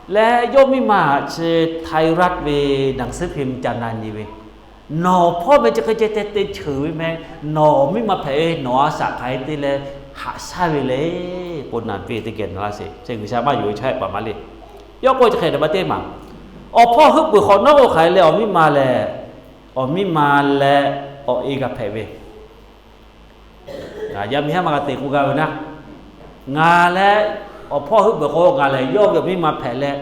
Leh yawˇ miˇ ma chi Thai Rat ve หนังสือพิมพ์ ca na nyi ve, nawˬ hpawˇ meh chi hk'e ceh te te cheuˬ ve meh, nawˬ miˇ ma hpehꞈ ve nawˬ a shaꞈ hk'aˬ hk'e te leh haꞈ shaˉ ve le k'o, naˬ piˇ teˇ geh na laˇ sheˍ. G'uiˬsha maˇ yonˍ ve chaw hehˆ paˍ ma le. Yawˇ k'oˆ chi hk'e te maˇ teˇ maˬ, awˬ hpawˇ heuˆ peuˬ hk'awꞈ nawˉ k'o hk'aˬ hk'e le, awˬ miˇ ma lehˬ, awˬ miˇ ma leh awˬ e g'a hpehꞈ ve. Yaˇ miˇ haˉ ma g'a te k'oˆ gaˇ ve naˆ, ngaˬ leh awˬ hpawˇ heuˆ peuˬ k'o, ngaˬ lehˬ yawˇ ve awˬ miˇ ma hpehꞈ leh,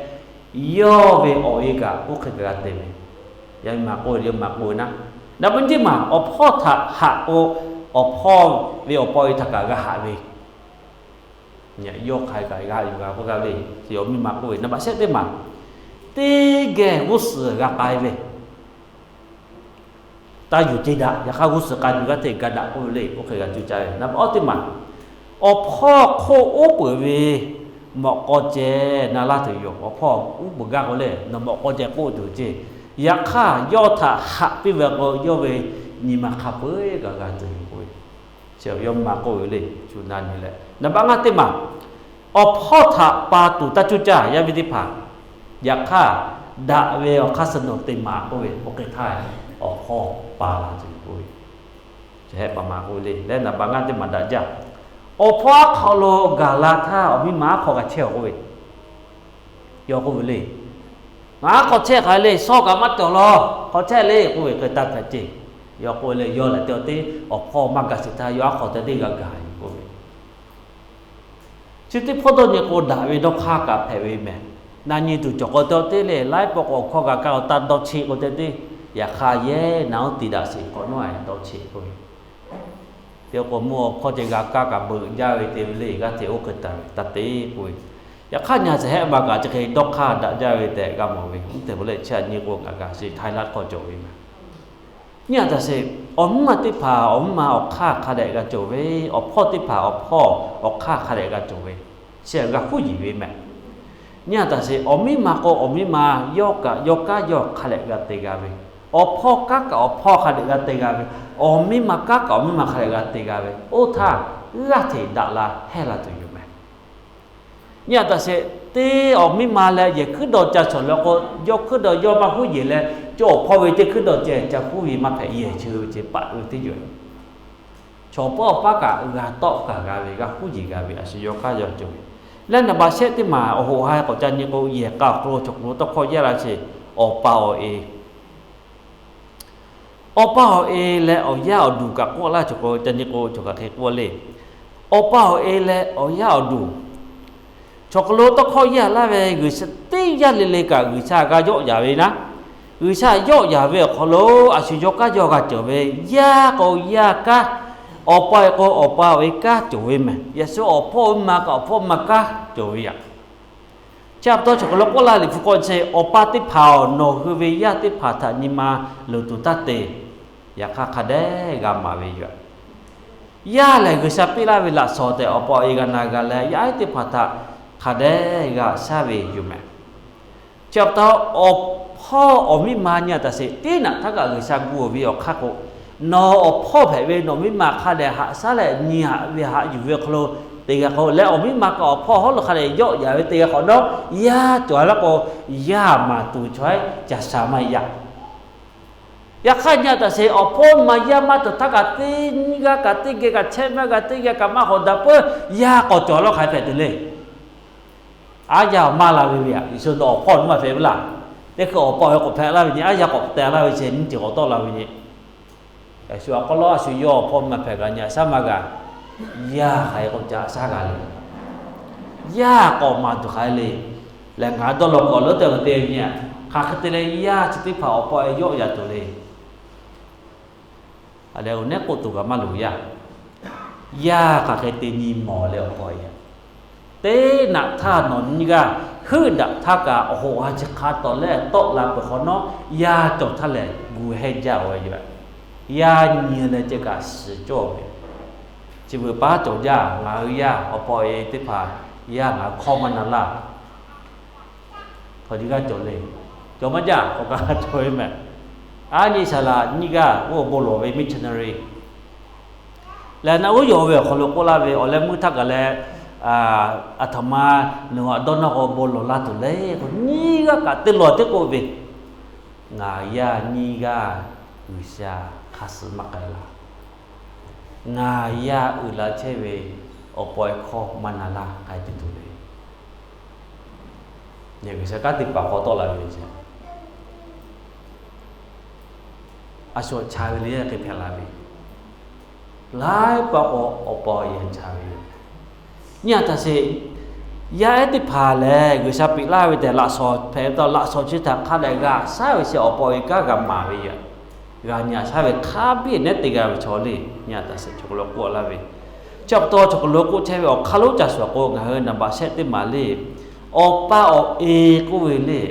yawˇ ve awˬ e kaꞈ oˇ hk'e g'a te ve. Yaˇ miˇ ma k'oˆ ve, yawˇ miˇ ma k'oˆ ve naˆ, naˍ baˆ nyiˇ teˇ maˬ awˬ hpawˇ htaꞈ haꞈ k'o, awˬ hpawˇ ve awˬ pa awˬ e htaꞈ kaꞈ g'a haꞈ ve. Yawˇ hk'aˬ hk'e kaꞈ g'a yuˬ g'a k'oˆ gaˇ ve le. Awˬ miˇ ma k'oˆ ve, naˍ baˆ shehˆ teˇ maˬ, teˇ geh g'uˇ suhˍ g'a k'ai ve. Taˇ yuˬ ceˇ daꞈ. Yaꞈ hk'aˇ g'uˇ suhˍ k'ai tuˬ g'aˇ hteꞈ ga daꞈ k'oˆ ve le. Oˇ hk'e g'a cuˇ caˇ ve. Naˍ baˆ awˇ teˇ maˬ, awˬ hpawˇ hk'oˆ oˉ peunˍ ve mawꞈ k'aw ceh na laˇ tuˬ yoˬ. Awˬ hpawˇ uˉ peunˍ gaˇ k'o le, nawˬ mawꞈ k'aw ceh k'oˆ tuˬ ceˇ. Yaꞈ hk'aˇ yawˇ htaꞈ haꞈ piˇ ve k'o, yawˇ ve nyi ma hk'a peu-eˬ kaꞈ g'a tuˬ yoˬ k'oˆ ve. Chi yawˇ miˇ ma k'oˆ ve le, cuˇ na nyi leh. Naˍ baˆ ngaˇ teˇ maˬ, awˬ hpawˇ htaꞈ pa tuˬ taˇ cuˇ caˇ yaˇ miˇ teˇ hpaˍ. Yaꞈ hk'aˇ, daꞈ ve awˬ hk'aˇ suh nawˬ te maˍ k'oˆ ve, oˇ hk'e htaˇ awˬ hpawˇ pa la tuˬ yoˬ k'oˆ ve. Chi hehˆ paˍ ma k'oˆ ve le. Leh naˍ baˆ ngaˇ teˇ maˬ daꞈ jaˇ. Awˬ hpawˇ aˉ hk'aw lo gaˬ la htaˇ, awˬ miˇ ma aˉ hk'aw g'a chehˇ-oˬ k'oˆ ve. Yawˇ k'oˆ ve le, ngaˬ aˉ hk'aw chehˇ hk'aˬ hk'e le, shawˉ kaꞈ maˇ cawˬ law, hk'aw chehˇ le k'oˆ ve hk'e taˇ hpehꞈ ceˇ. Yawˇ k'oˆ ve le, yawˇ lehˬ te awˬ teˇ awˬ hpawˇ maˇ gaˬ sheˍ htaˇ, yawˇ aˉ hk'aw te teˇ g'a gaˬ yoˬ k'oˆ ve. Chi teˇ hpawˇ dawˇ nyi k'o, daꞈ ve dawˇ hk'aˇ kaꞈ hpehꞈ ve mehˬ. Na nyi tuˬ cawˬ k'o te awˬ teˇ le, laiˉ pawˆ k'o awˬ hkawˇ g'a kaˇ awˬ taˇ dawˇ cheˆ k'o te teˇ, yaꞈ hk'aˇ yehˇ na uˉ tiˍ daꞈ sheˍ k'awꞈ nawˉ dawˇ cheˆ k'oˆ ve. Te k'o mvuhˇ awˬ hkawˇ ceh g'a kaˇ kaꞈ beuꞈ jaˇ ve te ve le, g'aˇ hteꞈ oˇ hk'e taˍ ve taˇ te k'oˆ ve. Yaꞈ hk'aˇ nyi a tcuh hehˆ ma kaꞈ chi hk'e dawˇ hk'aˇ daꞈ jaˇ ve tehꞈ g'a mawˬ ve. Mvuhˇ teˇ hpaˍ lehˬ chi a nyi k'o ngaˬ kaꞈ sheˍ htaˇ laˇ hk'aw cawˬ ve mehˬ. Nyi a taˍ sheˍ, awˬ miˇ ma teˇ hpaˍ awˬ miˇ ma awˬ hk'aˇ hk'a dehꞈ g'a cawˬ ve, awˬ hpawˇ teˇ hpaˍ awˬ hpawˇ awˬ hk'aˇ hk'a dehꞈ g'a cawˬ ve, chi g'a huˉ yeˬ ve mehˬ. Nyi a taˍ sheˍ, awˬ miˇ ma k'o awˬ miˇ ma yawˇ kaꞈ yawˇ kanˉ yawˇ hk'a dehꞈ g'a te g'a ve, awˬ hpawˇ kanˉ kaꞈ awˬ hpawˇ hk'a dehꞈ g'a te g'a ve, awˬ miˇ ma kanˉ kaꞈ awˬ miˇ ma hk'a dehꞈ g'a te g'a ve, oˇ htaˇ g'aˇ hteꞈ daꞈ la hehˇ la tuˬ yoˬ mehˬ. Nyi a taˍ sheˍ, teˇ awˬ miˇ ma leh yehˬ hkuiˉ dawˬ ca shawˍ leh k'o, yawˇ hkuiˉ dawˬ yawˇ maˇ huˉ yeˬ leh, cawˬ awˬ hpawˇ ve teˇ hkuiˉ dawˬ ceh ca huˉ ve maˇ hpehꞈ, yehˬ cheu ve ceh paˆ ve teˇ ceuˬ. Chaw pawˆ awˬ paˇ kaꞈ g'a tawˆ kaꞈ g'a ve, g'a huˉ yeˬ g'a ve, a shu yawˇ kanˉ yawˇ cawˬ ve. Leh naˍ baˆ shehˆ teˇ maˬ awˬ hoꞈ ha k'awꞈ ca nyi k'o, yehˬ k'a awˬ hk'aw lo chaw hk'aw lo tawˇ hkawˇ yaˇ la sheˍ, awˬ pa awˬ e. Awˬ pa awˬ e leh awˬ yaˇ awˬ duˬ kaꞈ k'oˆ laˇ cawˬ k'o, ca nyi k'o cawˬ kaꞈ hk'e k'oˆ le. Awˬ pa awˬ e leh awˬ yaˇ awˬ duˬ, chaw hk'aw lo tawˇ hkawˇ yaˇ laˇ ve G'uiˬsha teˇ yanˇ le le kaꞈ G'uiˬsha g'a yawˆ yaˍ ve naˉ, G'uiˬsha yawˆ yaˍ ve awˬ hk'aw lo a shu yawˇ kanˉ yawˇ g'a cawˬ ve, yaˇ k'o yaˇ kanˉ, awˬ pa awˬ e k'o awˬ pa awˬ e kanˉ cawˬ ve mehˬ. Yaꞈ shu awˬ hpawˇ awˬ miˇ ma kaꞈ awˬ hpawˇ awˬ miˇ ma kanˉ cawˬ ve yaꞈ. Chi pa taw chaw hk'aw lo k'oˆ laˇ Liꞈ hpu k'awꞈ chi, awˬ pa teˇ hpaˍ-oˬ, nawˬ hui ve yaˇ teˇ hpaˍ htaꞈ nyi ma luˬ tuˬ taˇ te. Yaꞈ hk'aˇ hk'a dehꞈ g'a maˍ ve yoˬ. Yaˇ lehˬ G'uiˬsha piˇ laˇ ve laꞈ shawnˍ tehꞈ awˬ pa awˬ e g'a na g'a leh, yaˇ teˇ hpaˍ htaꞈ hk'a dehꞈ g'a shaˉ ve yoˬ mehˬ. Chi pa taw awˬ hpawˇ awˬ miˇ ma nyi a taˍ sheˍ, teˇ naꞈ htaˇ kaꞈ G'uiˬsha gu ve awˬ hk'aˇ k'o, nawˬ awˬ hpawˇ hpehꞈ ve nawˬ miˇ ma hk'a dehꞈ haꞈ shaˉ leh nyi haꞈ ve haꞈ yuˬ ve awˬ hk'aw lo te g'a k'o leh, awˬ miˇ ma kaꞈ awˬ hpawˇ hawˉ lo hk'a dehꞈ yawˆ yaˍ ve te g'a k'awꞈ nawˉ, yaˇ cawˬ laˇ k'o, yaˇ maˍ tuˬ chaw haiˉ ca sha maˇ heˆ yaˇ. Yaꞈ hk'aˇ nyi a taˍ sheˍ, awˬ hpawˇ ma yaˇ maˇ cawˬ htaˇ kaꞈ teˇ nyiˇ g'aˇ kaꞈ teˇ geh kaꞈ chehˇ maˇ g'a, teˇ geh kaꞈ maˇ hawꞈ daꞈ peuˬ, yaˇ k'awꞈ cawˬ lawˉ hk'aˬ hk'e hpehꞈ tuˬ le. Aˉ yaˇ maˇ la ve ve aꞈ, Yeˍsuˆ nawˬ awˬ hpawˇ maˇ hpehꞈ ve laˇ. Teˇ hkui awˬ pa awˬ e k'awꞈ hpehꞈ laˇ ve nyi, aˉ yaˇ k'awꞈ te laˇ ve chi nyiˇ ceuˬ k'awꞈ tawˆ la ve nyi. Yeˍsuˆ a k'aw lawˉ a shu yawˇ awˬ hpawˇ maˇ hpehꞈ kaꞈ nyi a shaˉ maˇ g'a. Yaˇ hk'aˬ hk'e k'awꞈ ca shaˉ g'a le. Yaˇ k'awꞈ maˍ tuˬ hk'aˬ hk'e le. Lehˬ ngaˬ dawˇ law k'awꞈ leuˉ te ve teˇ nyi, hk'aˬ hk'e te leh yaˇ chi teˇ hpaˍ awˬ pa awˬ e yawˆ yaˍ tuˬ le. A lehˬ, awˬ nehˉ k'oˆ tuˬ kaꞈ maˇ loˍ yaˇ. Yaˇ hk'aˬ hk'e te nyi mawˬ leh awˬ hk'aw e, teˇ naꞈ htaˇ nawˬ nyiˇ g'aˇ heuˆ daꞈ htaˇ kaꞈ awˬ hoꞈ ha chi hk'a tawˍ leh tawˆ la peuˬ hk'awꞈ nawˉ, yaˇ cawˬ htaˇ lehˬ gu hehnˇ jaˇ ve yoˬ. Yaˇ nyi leh ceh kaꞈ shiˍ cawˇ ve, chi beuꞈ paˉ cawˬ jaˇ. Ngaˬ hui yaˇ awˬ pa awˬ e teˇ hpaˍ yaˇ ngaˬ hui hkawˇ maˇ na laˇ. Hk'aw nyi g'aˇ cawˬ le. Cawˬ maˇ jaˇ, k'awꞈ kaꞈ cawˬ ve mehˬ. Aˉ nyi saˍ laꞈ nyiˇ g'aˇ oˇ bon lawˬ ve missionary lehˬ, naˆ uˉ yawˬ ve awˬ hk'aw lo k'oˆ laˇ ve, awˬ leh meuˇ htaˇ kaꞈ leh, aˬ htoꞈ ma nawˬ aꞈ dawˇ nawˇ k'o bon lawˬ laˇ tuˬ le k'o, nyiˇ g'aˇ kaꞈ teˇ lawˬ teˇ k'oˆ ve, Ngaˬ yaˇ nyiˇ g'aˇ G'uiˬsha hk'a suh maˇ k'ai laˇ. Ngaˬ yaˇ uiˍ la chehˇ ve awˬ pa awˬ e hkawˇ maˇ na laˇ k'ai tuˬ tuˬ ve, G'uiˬsha kanˉ teˇ hpaˍ hk'aw tawˆ la ve ce. A shu awˬ cha ve le hk'e hpehꞈ la ve, laiˉ pa k'o awˬ pa awˬ e cha ve yoˬ. Nyi a htaꞈ sheˍ, yaˇ ehˉ teˇ hpaˍ lehˬ G'uiˬsha piꞈ laˇ ve tehꞈ laꞈ shawnˍ hpehꞈ ve tawˇ laꞈ shawnˍ chi htaꞈ hk'a dehꞈ g'a shaˉ ve chi awˬ pa awˬ e kanˉ g'a maˍ ve yoˬ. G'a nyi a shaˉ ve hk'a biˇ nehˉ te g'a ve chaw le, nyi a htaꞈ sheˍ chaw hk'aw lo k'oˆ laˇ ve, chi pa taw chaw hk'aw lo k'oˆ chehˇ ve awˬ hk'aˇ lonˉ ca shuˍ k'o ngaˬ hui naˍ baꞈ shehˆ teˇ maˬ le, awˬ pa awˬ e k'oˆ ve le,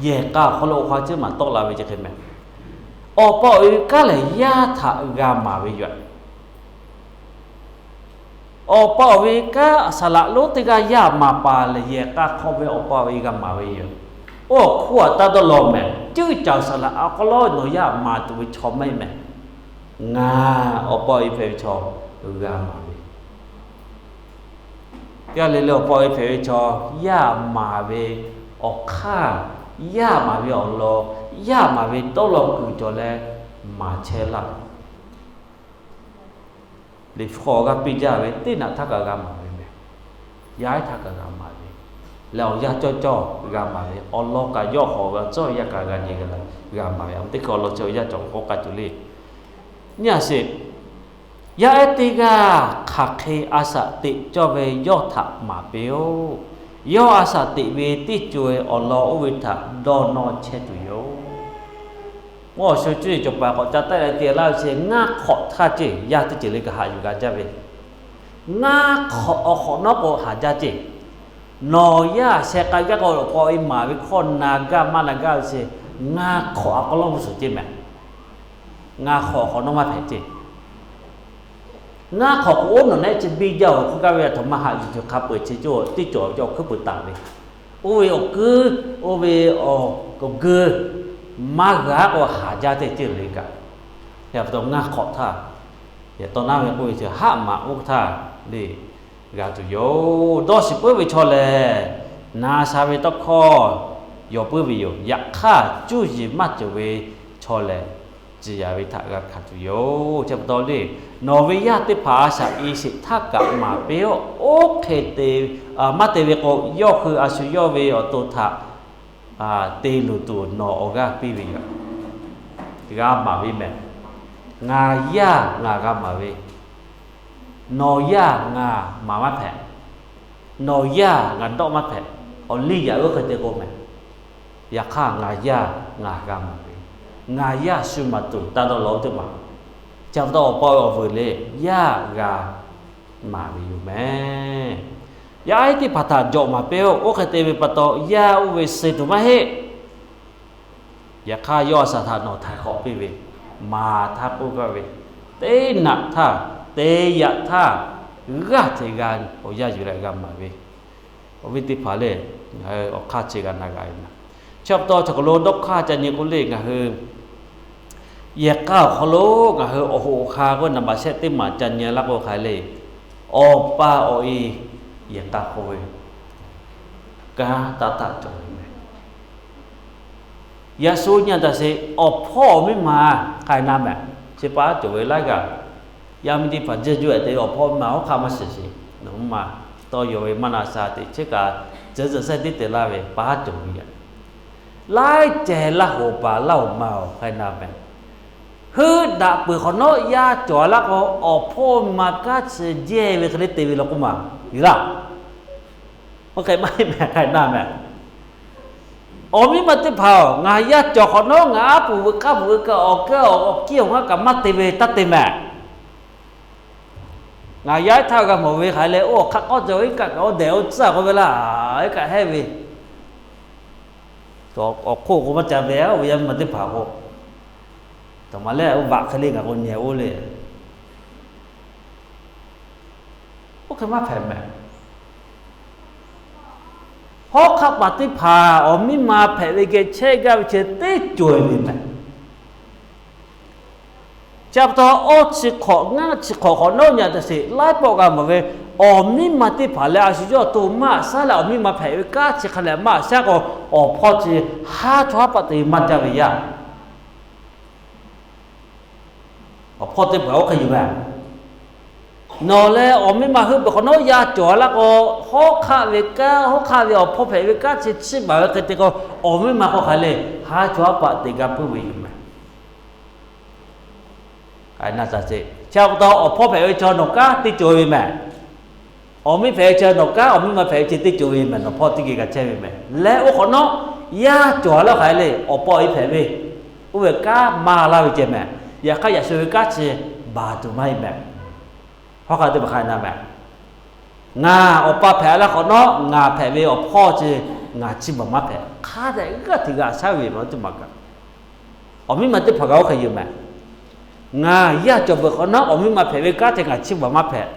yehˬ k'a awˬ hk'aw lo awˬ ha chi maˬ tawˆ la ve ce hk'e mehˍ. Awˬ pa awˬ e kanˉ lehˬ yaˇ htaꞈ g'a maˍ ve yoˬ. Awˬ pa awˬ e kanˉ saˍ laꞈ lonˉ teˇ g'aˇ yaˇ maˍ paˍ lehˬ, yehˬ k'a hk'aw ve awˬ pa awˬ e g'a maˍ ve yoˬ. Oˇ hk'oˆ a taˇ dawˇ law mehˍ, ceuˇ caˬ saˍ laꞈ awˬ hk'aw lo nawˬ yaˇ maˍ tuˬ ve chaw maˇ heˆ mehˍ. Ngaˬ awˬ pa awˬ e hpehꞈ ve chaw g'a maˍ ve Yaˇ le le awˬ pa awˬ e hpehꞈ ve chaw, yaˇ maˍ ve awˬ hk'aˇ, yaˇ maˍ ve awˬ lawn, yaˇ maˍ ve tawˇ law kuiˬ cawˬ leh maˍ chehˇ laˇ. Liꞈ hpu hk'aw g'a piˇ jaˇ ve teˇ naꞈ htaˇ kaꞈ g'a maˍ ve mehˍ. Yaˇ ehˉ htaˇ kaꞈ g'a maˍ ve leh awˬ yanˇ cawˇ cawˇ g'a maˍ ve awˬ lawn kaꞈ yawˇ hawˍ ve tcuhˉ yaˇ kaꞈ g'a nyi g'a maˍ ve. Awˬ teˇ hk'e awˬ lawn chi yaˇ cawˬ k'oˆ k'ai tuˬ le. Nyi a sheˍ, yaˇ ehˉ teˇ g'aˇ hk'aˬ hk'e a shaꞈ teꞈ cawˇ ve yawˇ htaꞈ maˍ piˇ-oˆ. Yawˇ a shaꞈ teꞈ ve teˇ co-e awˬ lawn oˇ ve htaꞈ dawˇ nawˇ chehˇ tuˬ yoˬ. Awˬ shu cuˇ yiˍ cawˬ paˍ k'awꞈ ca taˆ leh te laˇ ve chi ngaˇ hk'awꞈ htaˇ ceˇ, yaˇ teˇ ceuˬ le kaꞈ haꞈ yuˬ g'a jaˇ ve, ngaˇ hk'awꞈ awˬ hk'awꞈ nawˉ k'o haˍ jaˇ ceˇ. Nawˬ yaˇ sheh k'ai gaˇ k'o awˬ pa awˬ e maˍ ve hkawˇ na gaˇ maˇ na gaˇ ve chi ngaˇ hk'awꞈ awˬ hk'awꞈ nawˉ g'uˇ suhˍ ceˇ mehˍ. Ngaˇ hk'awꞈ awˬ hk'awꞈ nawˉ maˇ hpehꞈ ceˇ. Ngaˇ hk'awꞈ k'o oˉ nawˬ nehˆ chi biˇ jaˇ-oˬ hk'oˆ gaˇ ve a htoꞈ ma haꞈ yuˬ tuˬ hk'a peu-eˬ chi cawˇ teˇ cawˬ ve awˬ hkuiˉ peuˬ taˍ ve, oˇ ve awˬ kuiˉ, oˇ ve awˬ k'oˍ geuˇ maˇ g'a k'o haˍ jaˇ teˇ ceuˬ le kaꞈ. Yaꞈ pa taw ngaˇ hk'awꞈ htaˇ, yaꞈ taw naˉ ve k'oˆ ve chi haˆ maˍ oˇ htaˇ le g'a tuˬ yoˬ. Dawˇ shiˍ puiˉ ve chaw lehˬ, na sha ve tawˇ hkawˇ yaw puiˉ ve yoˬ. Yaꞈ hk'aˇ cuˇ yiˍ maˇ cawˬ ve chaw lehˬ, ciˍ yanˍ ve htaꞈ g'a hkanˍ tuˬ yoˬ. Chi pa taw le, nawˬ ve yaˇ teˇ hpaˍ a shaꞈ e sheˍ htaˇ kaꞈ maˍ piˇ-oˆ. Oˇ hk'e te maˇ te ve k'o, yawˇ hui a shu yawˇ ve awˬ to htaꞈ te luˬ tuˬ nawˬ awˬ g'aˇ piˇ ve yoˬ. G'a maˍ ve mehˍ. Ngaˬ yaˇ ngaˬ g'a maˍ ve, nawˬ yaˇ ngaˬ maˍ maˇ hpehꞈ. Nawˬ yaˇ ngaˬ dawˆ maˇ hpehꞈ. Awˬ liˇ yaꞈ oˇ hk'e te k'o mehˍ. Yaꞈ hk'aˇ ngaˬ yaˇ ngaˬ g'a maˍ ve, ngaˬ yaˇ shu maˍ tuˬ taˇ dawˇ law oˇ teˇ maˬ. Chi pa taw awˬ pa awˬ vuiˬ le, yaˇ g'a maˍ ve yoˬ mehˍ. Yaˇ ehˉ teˇ hpaˍ htaꞈ jawꞈ maˍ piˇ-oˆ. Oˇ hk'e te ve pa taw yaˇ oˇ ve suh tuˬ maˇ heˆ. Yaꞈ hk'aˇ yawˇ a shaꞈ htaꞈ nawˬ htaiˍ hk'awꞈ piˇ ve, maˍ htaˇ k'oˆ gaˇ ve, teˇ naꞈ htaˇ, te yaꞈ htaˇ, g'aˇ hteꞈ g'a awˬ yanˇ yuˬ leh g'a maˍ ve, awˬ viˉ teˇ hpaˍ lehˬ, ngaˬ hui awˬ hk'aˇ chi g'a na g'a ve mehˍ. Chi pa taw chaw hk'aw lo dawˇ hk'aˇ ca nyi k'oˆ le, ngaˬ hui yehˬ k'a awˬ hk'aw lo ngaˬ hui awˬ hoꞈ awˬ ha k'oˆ naˍ baꞈ shehˆ teˇ maˬ ca nyi laˇ k'o hk'a le, awˬ pa awˬ e yehˬ k'a hk'oˆ ve kanˉ taˇ taˆ cawˬ ve mehˍ. Yaꞈ shu nyi a htaꞈ sheˍ, awˬ hpawˇ awˬ miˇ ma k'ai na mehˍ. Chi pa cawˬ ve laiˉ g'aˇ, yaˇ miˇ teˇ hpaˍ jehˇ juˇ ehˍ te ve awˬ hpawˇ miˇ ma hawˉ hk'aˇ maˇ shiˍ sheˍ. Nawˬ hui ma tawˇ yaw ve maˇ na sha teꞈ chehˇ kaꞈ, tcuhˉ tcuhˉ sehˉ tiˉ te laˇ ve pa cawˬ ve yaꞈ. Laiˉ cehˬ laˇ hoꞈ paˍ laˇ hoꞈ ma awˬ k'ai na mehˍ. Heuˆ daꞈ peuˬ hk'awꞈ nawˉ yaˇ cawˬ laˇ k'o, awˬ hpawˇ miˇ ma kanˉ chi jehˇ ve hk'e le te ve law k'oˆ ma yuˬ laˇ. Oˇ hk'e maˇ heˆ mehˍ, k'ai na mehˍ. Awˬ miˇ ma teˇ hpaˍ-oˬ, ngaˬ yaˇ cawˬ hk'awꞈ nawˉ ngaˬ aˉ poꞈ veuꞈ k'aˇ poꞈ veuꞈ kaꞈ awˬ kehˉ awˬ kiˇ awˬ ngaˇ kaꞈ maˇ te ve taˇ te mehˍ. Ngaˬ yaˇ ehˉ htaˇ g'a mawˬ ve hk'aˬ hk'e leh, oˇ awˬ hk'aˆ k'awˇ cawˬ iˉ kaˆ kaꞈ oˇ dehꞈ oˇ tcuhˉ k'oˆ ve laˇ, iˉ kaˆ hehˉ ve, awˬ hk'oˆ k'o maˇ ca ve, oˇ ve yaˇ miˇ ma teˇ hpaˍ k'o, taˬ ma lehˬ oˇ vaꞈ hk'e le ngaˬ k'o nyi oˇ le. Oˇ hk'e maˇ hpehꞈ mehˍ. Hawˉ hk'aˆ paˍ teˇ hpaˍ awˬ miˇ ma hpehꞈ ve geh chehˇ gaˇ ve chi teˇ co-e ve mehˍ. Chi pa taw awˇ chi hk'awꞈ ngaˇ chi hk'awꞈ hk'awꞈ nawˉ nyi a htaꞈ sheˍ, laiˉ pawˆ g'a mawˬ ve, awˬ miˇ ma teˇ hpaˍ leh a shu yawˇ awˬ to maˇ shaˉ leh awˬ miˇ ma hpehꞈ ve kanˉ chi hk'a lehˬ maˇ shaˉ k'o, awˬ hpawˇ chi haˉ chaw haˉ paˆ te maˇ jaˇ ve yaˇ. Awˬ hpawˇ teˇ hpaˍ oˇ hk'e yuˬ mehˍ. Nawˬ leh awˬ miˇ ma heuˆ peuˬ hk'awꞈ nawˉ, yaˇ cawˬ laˇ k'o, hawˉ hk'aˆ ve kanˉ, hawˉ hk'aˆ ve awˬ hpawˇ hpehꞈ ve kanˉ chi chiˇ baˬ ve hk'e te k'o, awˬ miˇ ma k'o hk'aˬ le, haˉ chaw haˉ paˆ te g'a puiˉ ve yoˬ mehˬ. Chi pa taw awˬ hpawˇ hpehꞈ ve chaw nawˬ kanˉ teˇ cawˬ ve mehˬ. Awˬ miˇ hpehꞈ ve chaw nawˬ kanˉ, awˬ miˇ ma hpehꞈ ve chi teˇ cawˬ ve mehˬ. Nawˬ hpawˇ teˇ geh g'a chehˇ ve mehˬ. Leh oˇ hk'awꞈ nawˉ, yaˇ cawˬ laˇ hk'aˬ le, awˬ pa awˬ e hpehꞈ ve, oˇ ve kanˉ maˇ laˇ ve ceh mehˬ. Yaꞈ hk'aˇ yaꞈ shu ve kanˉ chi baˬ tuˬ maˇ heˆ mehˬ. Hawˉ hk'aˆ teˇ hpaˍ hk'a na mehˬ. Ngaˬ awˬ pa hpehꞈ laˇ hk'awꞈ nawˉ, ngaˬ hpehꞈ ve awˬ hpawˇ chi ngaˬ chiˇ baˬ maˇ hpehꞈ. Hk'a dehꞈ g'aˇ hteꞈ g'a shaˉ ve mehˬ, teˇ maˬ kaꞈ. Awˬ miˇ ma teˇ hpaˍ kaꞈ oˇ hk'e yoˬ mehˬ. Ngaˬ yaˇ cawˬ peuˬ hk'awꞈ nawˉ, awˬ miˇ ma hpehꞈ ve kanˉ chi ngaˬ chiˇ baˬ maˇ hpehꞈ.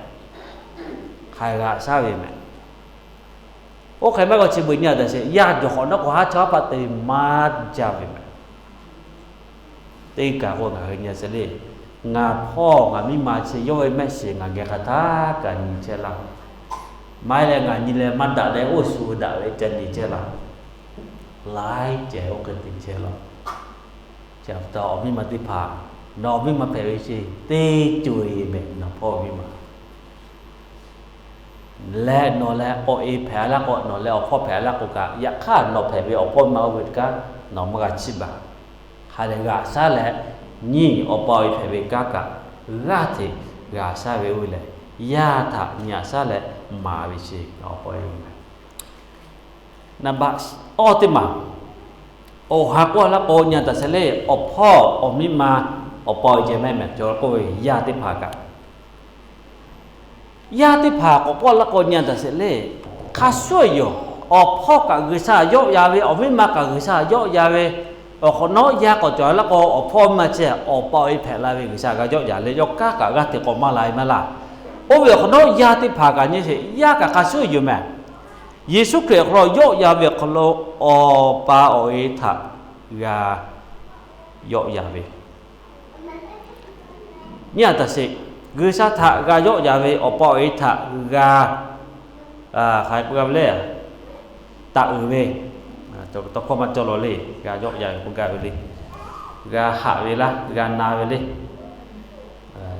Hk'a g'a shaˉ ve mehˬ. Oˇ hk'e maˇ k'o chi beuꞈ nyi a taꞈ sheˍ, yaˇ cawˬ hk'awꞈ nawˉ k'o haˉ chaw haˉ paˆ te maˇ jaˇ ve mehˬ. Teˇ kaˬ k'o ngaˬ hui nyi a sheˍ le. Ngaˬ hpawˇ ngaˬ miˇ ma chi yawˇ ve mehˆ shiˍ ngaˬ geh hk'aˬ htaˇ kaꞈ nyi chehˇ laˇ. Maˇ heˆ leh ngaˬ nyi leh maˇ daꞈ leh oˇ shu daꞈ ve ca nyi chehˇ laˇ. Laiˉ ceh oˇ hk'e te chehˇ laˇ. Chi pa taw awˬ miˇ ma teˇ hpaˍ, nawˬ miˇ ma hpehꞈ ve chi teˇ cawˬ e mehˬ, nawˬ hpawˇ miˇ ma. Leh nawˬ leh awˬ e hpehꞈ laˇ k'o, nawˬ leh awˬ hpawˇ hpehꞈ laˇ k'o kaꞈ, yaꞈ hk'aˇ nawˬ hpehꞈ ve awˬ hpawˇ miˇ ma oˇ ve kanˉ nawˬ maˇ g'a chiˇ baˬ. Hk'a dehꞈ g'a shaˉ leh, nyi awˬ pa awˬ e hpehꞈ ve kanˉ kaꞈ g'aˇ hteꞈ g'a shaˉ ve oˇ ve lehˬ, yaˇ htaꞈ nyi a shaˉ leh maˍ ve chi awˬ pa awˬ e mehˬ. Naˍ baꞈ awˇ teˇ maˬ, awˬ ha k'oˆ laˇ k'o nyi a taꞈ sheˍ le, awˬ hpawˇ awˬ miˇ ma awˬ pa awˬ e ceh mehˬ mehˬ cawˬ k'oˆ ve yaˇ teˇ hpaˍ kaꞈ. Yaˇ teˇ hpaˍ k'awꞈ k'oˆ laˇ k'o nyi a taꞈ sheˍ le, hk'a shuˍ yoˬ. Awˬ hpawˇ kaꞈ G'uiˬsha yawˆ yan ve, awˬ miˇ ma kaꞈ G'uiˬsha yawˆ yan ve, awˬ hk'awꞈ nawˉ yaˇ k'awꞈ cawˬ laˇ k'o, awˬ hpawˇ miˇ ma chi awˬ pa awˬ e hpehꞈ la ve G'uiˬsha g'a yawˆ yan leh, yawˇ kanˉ kaꞈ g'aˇ hteꞈ k'awꞈ maˇ la e maˇ laˇ. Oˇ ve awˬ hk'awꞈ nawˉ yaˇ teˇ hpaˍ kaꞈ nyi sheˍ, yaˇ kaꞈ hk'a shuˍ yoˬ mehˬ. Yeˍsuˆ Hkriꞈ awˬ hk'aw lo yawˆ yan ve awˬ hk'aw lo awˬ pa awˬ e htaꞈ g'a yawˆ yan ve, nyi a taꞈ sheˍ, G'uiˬsha htaꞈ g'a yawˆ yan ve awˬ pa awˬ e htaꞈ g'a, hk'aˬ hk'e k'oˆ g'a ve le, taꞈ uiˍ ve, tawˇ hkawˇ maˇ cawˬ law le, g'a yawˆ yan ve k'oˆ gaˇ ve le, g'a haꞈ ve laˇ, g'a na ve le,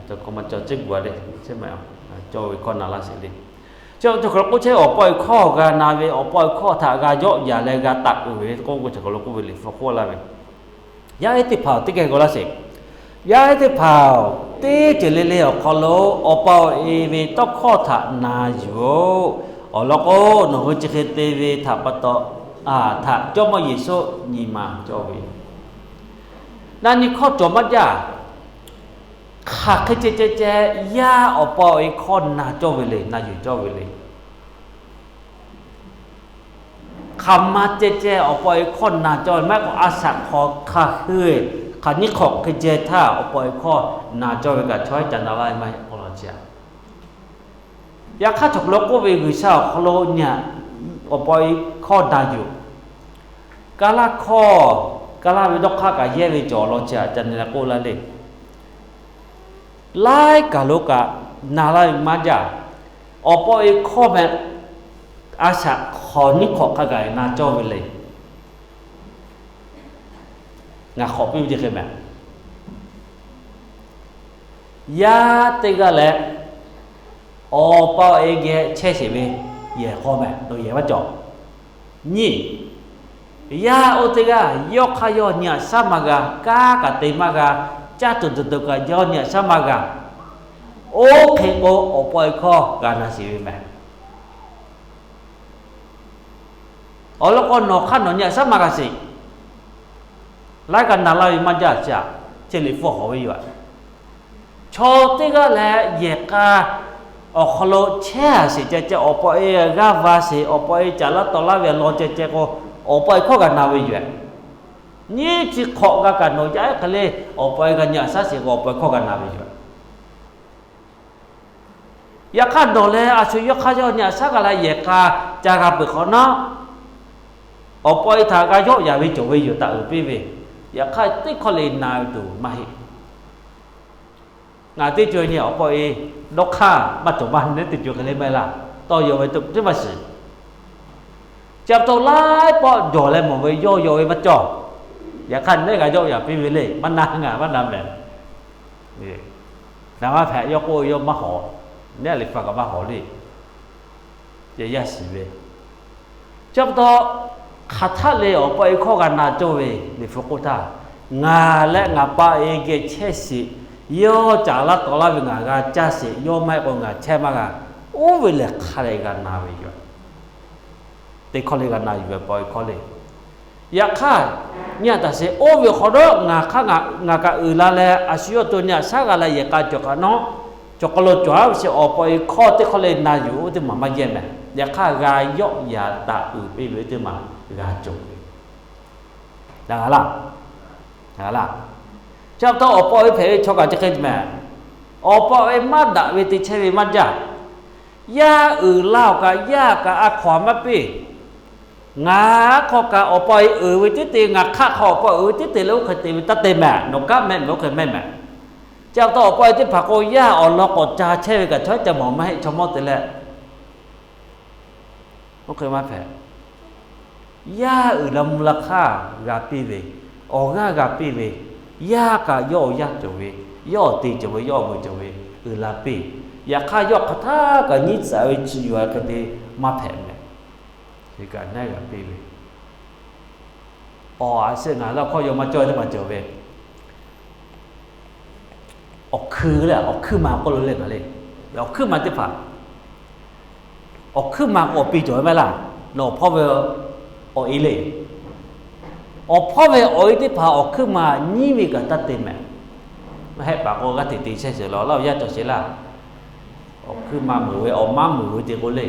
tawˇ hkawˇ maˇ cawˬ ceˇ gu a le, cawˇ ve hkawˇ na laˇ sheˍ le. Chi awˬ ceuˬ hk'aw lo k'oˆ chehˇ, awˬ pa awˬ e hkawˇ g'a na ve, awˬ pa awˬ e hkawˇ htaꞈ g'a yawˆ yan leh g'a taꞈ uiˍ ve k'oˆ k'o, chi hk'aw lo k'oˆ ve Liꞈ hpu k'oˆ laˇ ve, yaˇ ehˉ teˇ hpaˍ-oˬ, teˇ geh g'aw laˇ sheˍ. Yaˇ ehˉ teˇ hpaˍ-oˬ, teˇ ceuˬ le le awˬ hk'aw lo awˬ pa awˬ e ve tawˇ hkawˇ htaꞈ na yuˬ-oˬ. Awˬ lawn k'o, nawˬ hui chi hk'e te ve htaꞈ pa taw, htaꞈ Jawˇmawˇ Yeˍsuˆ nyi ma cawˇ ve, na nyi hkawˇ cawˬ maˇ jaˇ. Hk'aˬ hk'e ceh ceh ceh, yaˇ awˬ pa awˬ e hkawˇ na cawˇ ve le, na yuˬ cawˇ ve le. Hk'aˬ ma ceh ceh awˬ pa awˬ e hkawˇ na cawˇ ve, maˇ heˆ k'o a shaꞈ hk'aw hk'a hui, hk'aˬ nyiˇ hk'awꞈ hk'e ceh htaˇ awˬ pa awˬ e hkawˇ na cawˇ ve kaꞈ chaw haiˉ ca na laˇ ve maˇ heˆ k'oˆ law ce. Yaꞈ hk'aˇ, chaw hk'aw lo k'oˆ ve G'uiˬsha awˬ hk'aw lo nyi a, awˬ pa awˬ e hkawˇ na yuˬ, Kaˇlaˇ hkawˇ, Kaˇlaˇ ve dawˇ hk'aˇ kaꞈ yehˇ ve cawˬ law ce, ca nyi leh k'oˆ laˇ le. Laiˉ kaˬ lo kaꞈ na laˇ ve maˇ jaˇ. Awˬ pa awˬ e hkawˇ meh, a shaꞈ hk'awꞈ nyiˇ hk'awꞈ hk'a gaˬ na cawˇ ve le. Ngaˬ hk'awꞈ piˇ ve ce hk'e meh, yaˇ teˇ g'aˇ leh awˬ pa awˬ e geh chehˇ sheˍ ve yehˬ hk'aw meh, yehˬ maˇ cawˬ. Nyi, yaˇ oˇ teˇ g'aˇ yawˇ hk'aˇ yawˇ nyi aꞈ shaˉ maˇ g'a, kanˉ kaꞈ te maˇ g'a, caˇ tuˬ dawˬ tuˬ kaꞈ yawˇ nyi aꞈ shaˉ maˇ g'a. Oˇ hk'e k'o, awˬ pa awˬ e hkawˇ g'a na sheˍ ve meh. Awˬ lawn k'o, nawˬ hk'aˇ nawˬ nyi aꞈ shaˉ maˇ g'a sheˍ. Laiˉ g'aˇ na laˇ ve maˇ jaˇ ca, chi Liꞈ hpu hawˬ ve yoˬ. Chaw teˇ g'aˇ leh yehˬ k'a awˬ hk'aw lo chehˇ a sheˍ ceh ceh, awˬ pa awˬ e g'aˇ va sheˍ, awˬ pa awˬ e caꞈ laˇ taw laˇ ve law ceh ceh k'o, awˬ pa awˬ e hkawˇ g'a na ve yoˬ. Nyiˇ chi hk'awꞈ g'a kaꞈ nawˬ yaˇ ehˉ hk'e le, awˬ pa awˬ e g'a nyi aꞈ shaˉ sheˍ k'o, awˬ pa awˬ e hkawˇ g'a na ve yoˬ. Yaꞈ hk'aˇ, nawˬ leh a shu yawˇ hk'aˇ yawˇ nyi aꞈ shaˉ g'a leh yehˬ k'a ca g'a peuˬ hk'awꞈ nawˉ, awˬ pa awˬ e htaꞈ g'a yawˆ yan ve cawˬ ve yoˬ, taꞈ uiˍ piˇ ve. Yaꞈ hk'aˇ, teˇ hkawˇ le na ve tuˬ maˇ heˆ. Ngaˬ teˇ co nyi awˬ pa awˬ e dawˇ hk'aˇ maˇ cawˬ maˇ heˆ, teˇ co hk'e le maˇ heˆ laˇ. Tawˇ yaw ve teˇ maˇ shiˍ. Chi pa taw laiˉ pawˆ jawˬ leh mawˬ ve yawˇ yaw ve maˇ cawˬ. Yaꞈ hk'aˇ, neˉ g'a yawˆ yan piˇ ve le, maˇ na ngaˬ maˇ na mehˍ. Naˍ maˇ hpehꞈ yawˇ k'oˆ ve yawˇ maˇ hawˍ. Neˇ liꞈ hpu kaꞈ maˇ hawˍ le. Yaˇ shiˍ ve, chi pa taw hk'aˬ htaˆ leh awˬ pa awˬ e hkawˇ g'a na cawˇ ve, liꞈ hpu k'oˆ htaˇ, ngaˬ leh ngaˬ pa awˬ e geh chehˇ sheˍ, yawˇ caˍ laˇ tawˍ laˇ ve ngaˬ g'a caˇ sheˍ, yawˇ maˇ heˆ k'o ngaˬ chehˇ maˇ g'a. Oˇ ve lehˬ hk'a dehꞈ g'a na ve yoˬ. Teˇ hkawˇ le g'a na yuˬ ve pa awˬ e hkawˇ le. Yaꞈ hk'aˇ, nyi a taˍ sheˍ, oˇ ve awˬ hk'awꞈ nawˉ ngaˬ hk'aˇ ngaˬ kaꞈ uiˍ la leh, a shu yawˇ to nyi a shaˉ g'a leh yehˬ k'a cawˬ hk'awꞈ nawˉ, cawˬ hk'aw lo cawˬ a ve sheˍ, awˬ pa awˬ e hkawˇ teˇ hkawˇ le na yuˬ oˇ teˇ maˬ maˇ yehˇ mehˍ. Yaꞈ hk'aˇ, g'a yawˆ yaꞈ taˍ uiˍ piˇ ve oˇ teˇ maˬ g'a cawˬ ve. Ngaˬ laˇ, ngaˬ laˇ. Chi pa taw awˬ pa awˬ e hpehꞈ ve chaw kaꞈ chi hk'e mehˍ. Awˬ pa awˬ e maˇ daꞈ ve te chehˇ ve maˇ jaˇ. Yaˇ uiˍ la awˬ kaꞈ yaˇ kaꞈ a hkaw-anˬ maˇ piˇ. Ngaˬ hk'aw kaꞈ awˬ pa awˬ e uiˍ ve teˇ te, ngaˬ hk'aˇ hk'aw awˬ pa awˬ e uiˍ ve teˇ te leh oˇ hk'e te ve taˇ te mehˍ. Nawˬ kaꞈ mehˆ mehˍ oˇ hk'e mehˆ mehˍ. Chi pa taw awˬ pa awˬ e teˇ hpaˍ k'o, yaˇ awˬ lawn k'awꞈ ca chehˇ ve kaꞈ chaw ca mawˬ maˇ heˆ, chaw mawˇ te leh oˇ hk'e maˇ hpehꞈ. Yaˇ uiˍ la mvuh la hk'aˇ g'a piˇ ve, awˬ g'aˇ g'a piˇ ve, yaˇ kaꞈ yawˇ awˬ yaˇ cawˬ ve, yawˇ awˬ te cawˬ ve, yawˇ awˬ meuˬ cawˬ ve uiˍ la piˇ. Yaꞈ hk'aˇ, yawˇ hk'aˬ htaˇ kaꞈ nyiˇ tcuhˍ ve chi yuˬ a hk'e te maˇ hpehꞈ mehˍ. Chi kaꞈ naˉ g'a piˇ ve, awˬ a shu ngaˬ laˇ hkawˇ yaw maˇ cawˇ teˇ maˬ cawˬ ve, awˬ hkui leh awˬ hkuiˇ ma k'oˆ lo le ngaˬ le. Awˬ hkuiˇ ma teˇ hpaˍ, awˬ hkuiˇ ma k'o awˬ pi cawˬ ve maˇ laˇ. Nawˬ awˬ hpawˇ ve awˬ e le. Awˬ hpawˇ ve awˬ e teˇ hpaˍ awˬ hkuiˇ ma nyiˇ ve kaꞈ taˇ te mehˍ. Maˇ heˆ paˍ k'o g'aˇ hteꞈ te chehˇ sheˍ laˬ, laˇ awˬ yaˇ cawˬ sheˍ laˇ. Awˬ hkuiˇ ma meuˬ ve awˬ maˉ meuˬ ve te k'o le,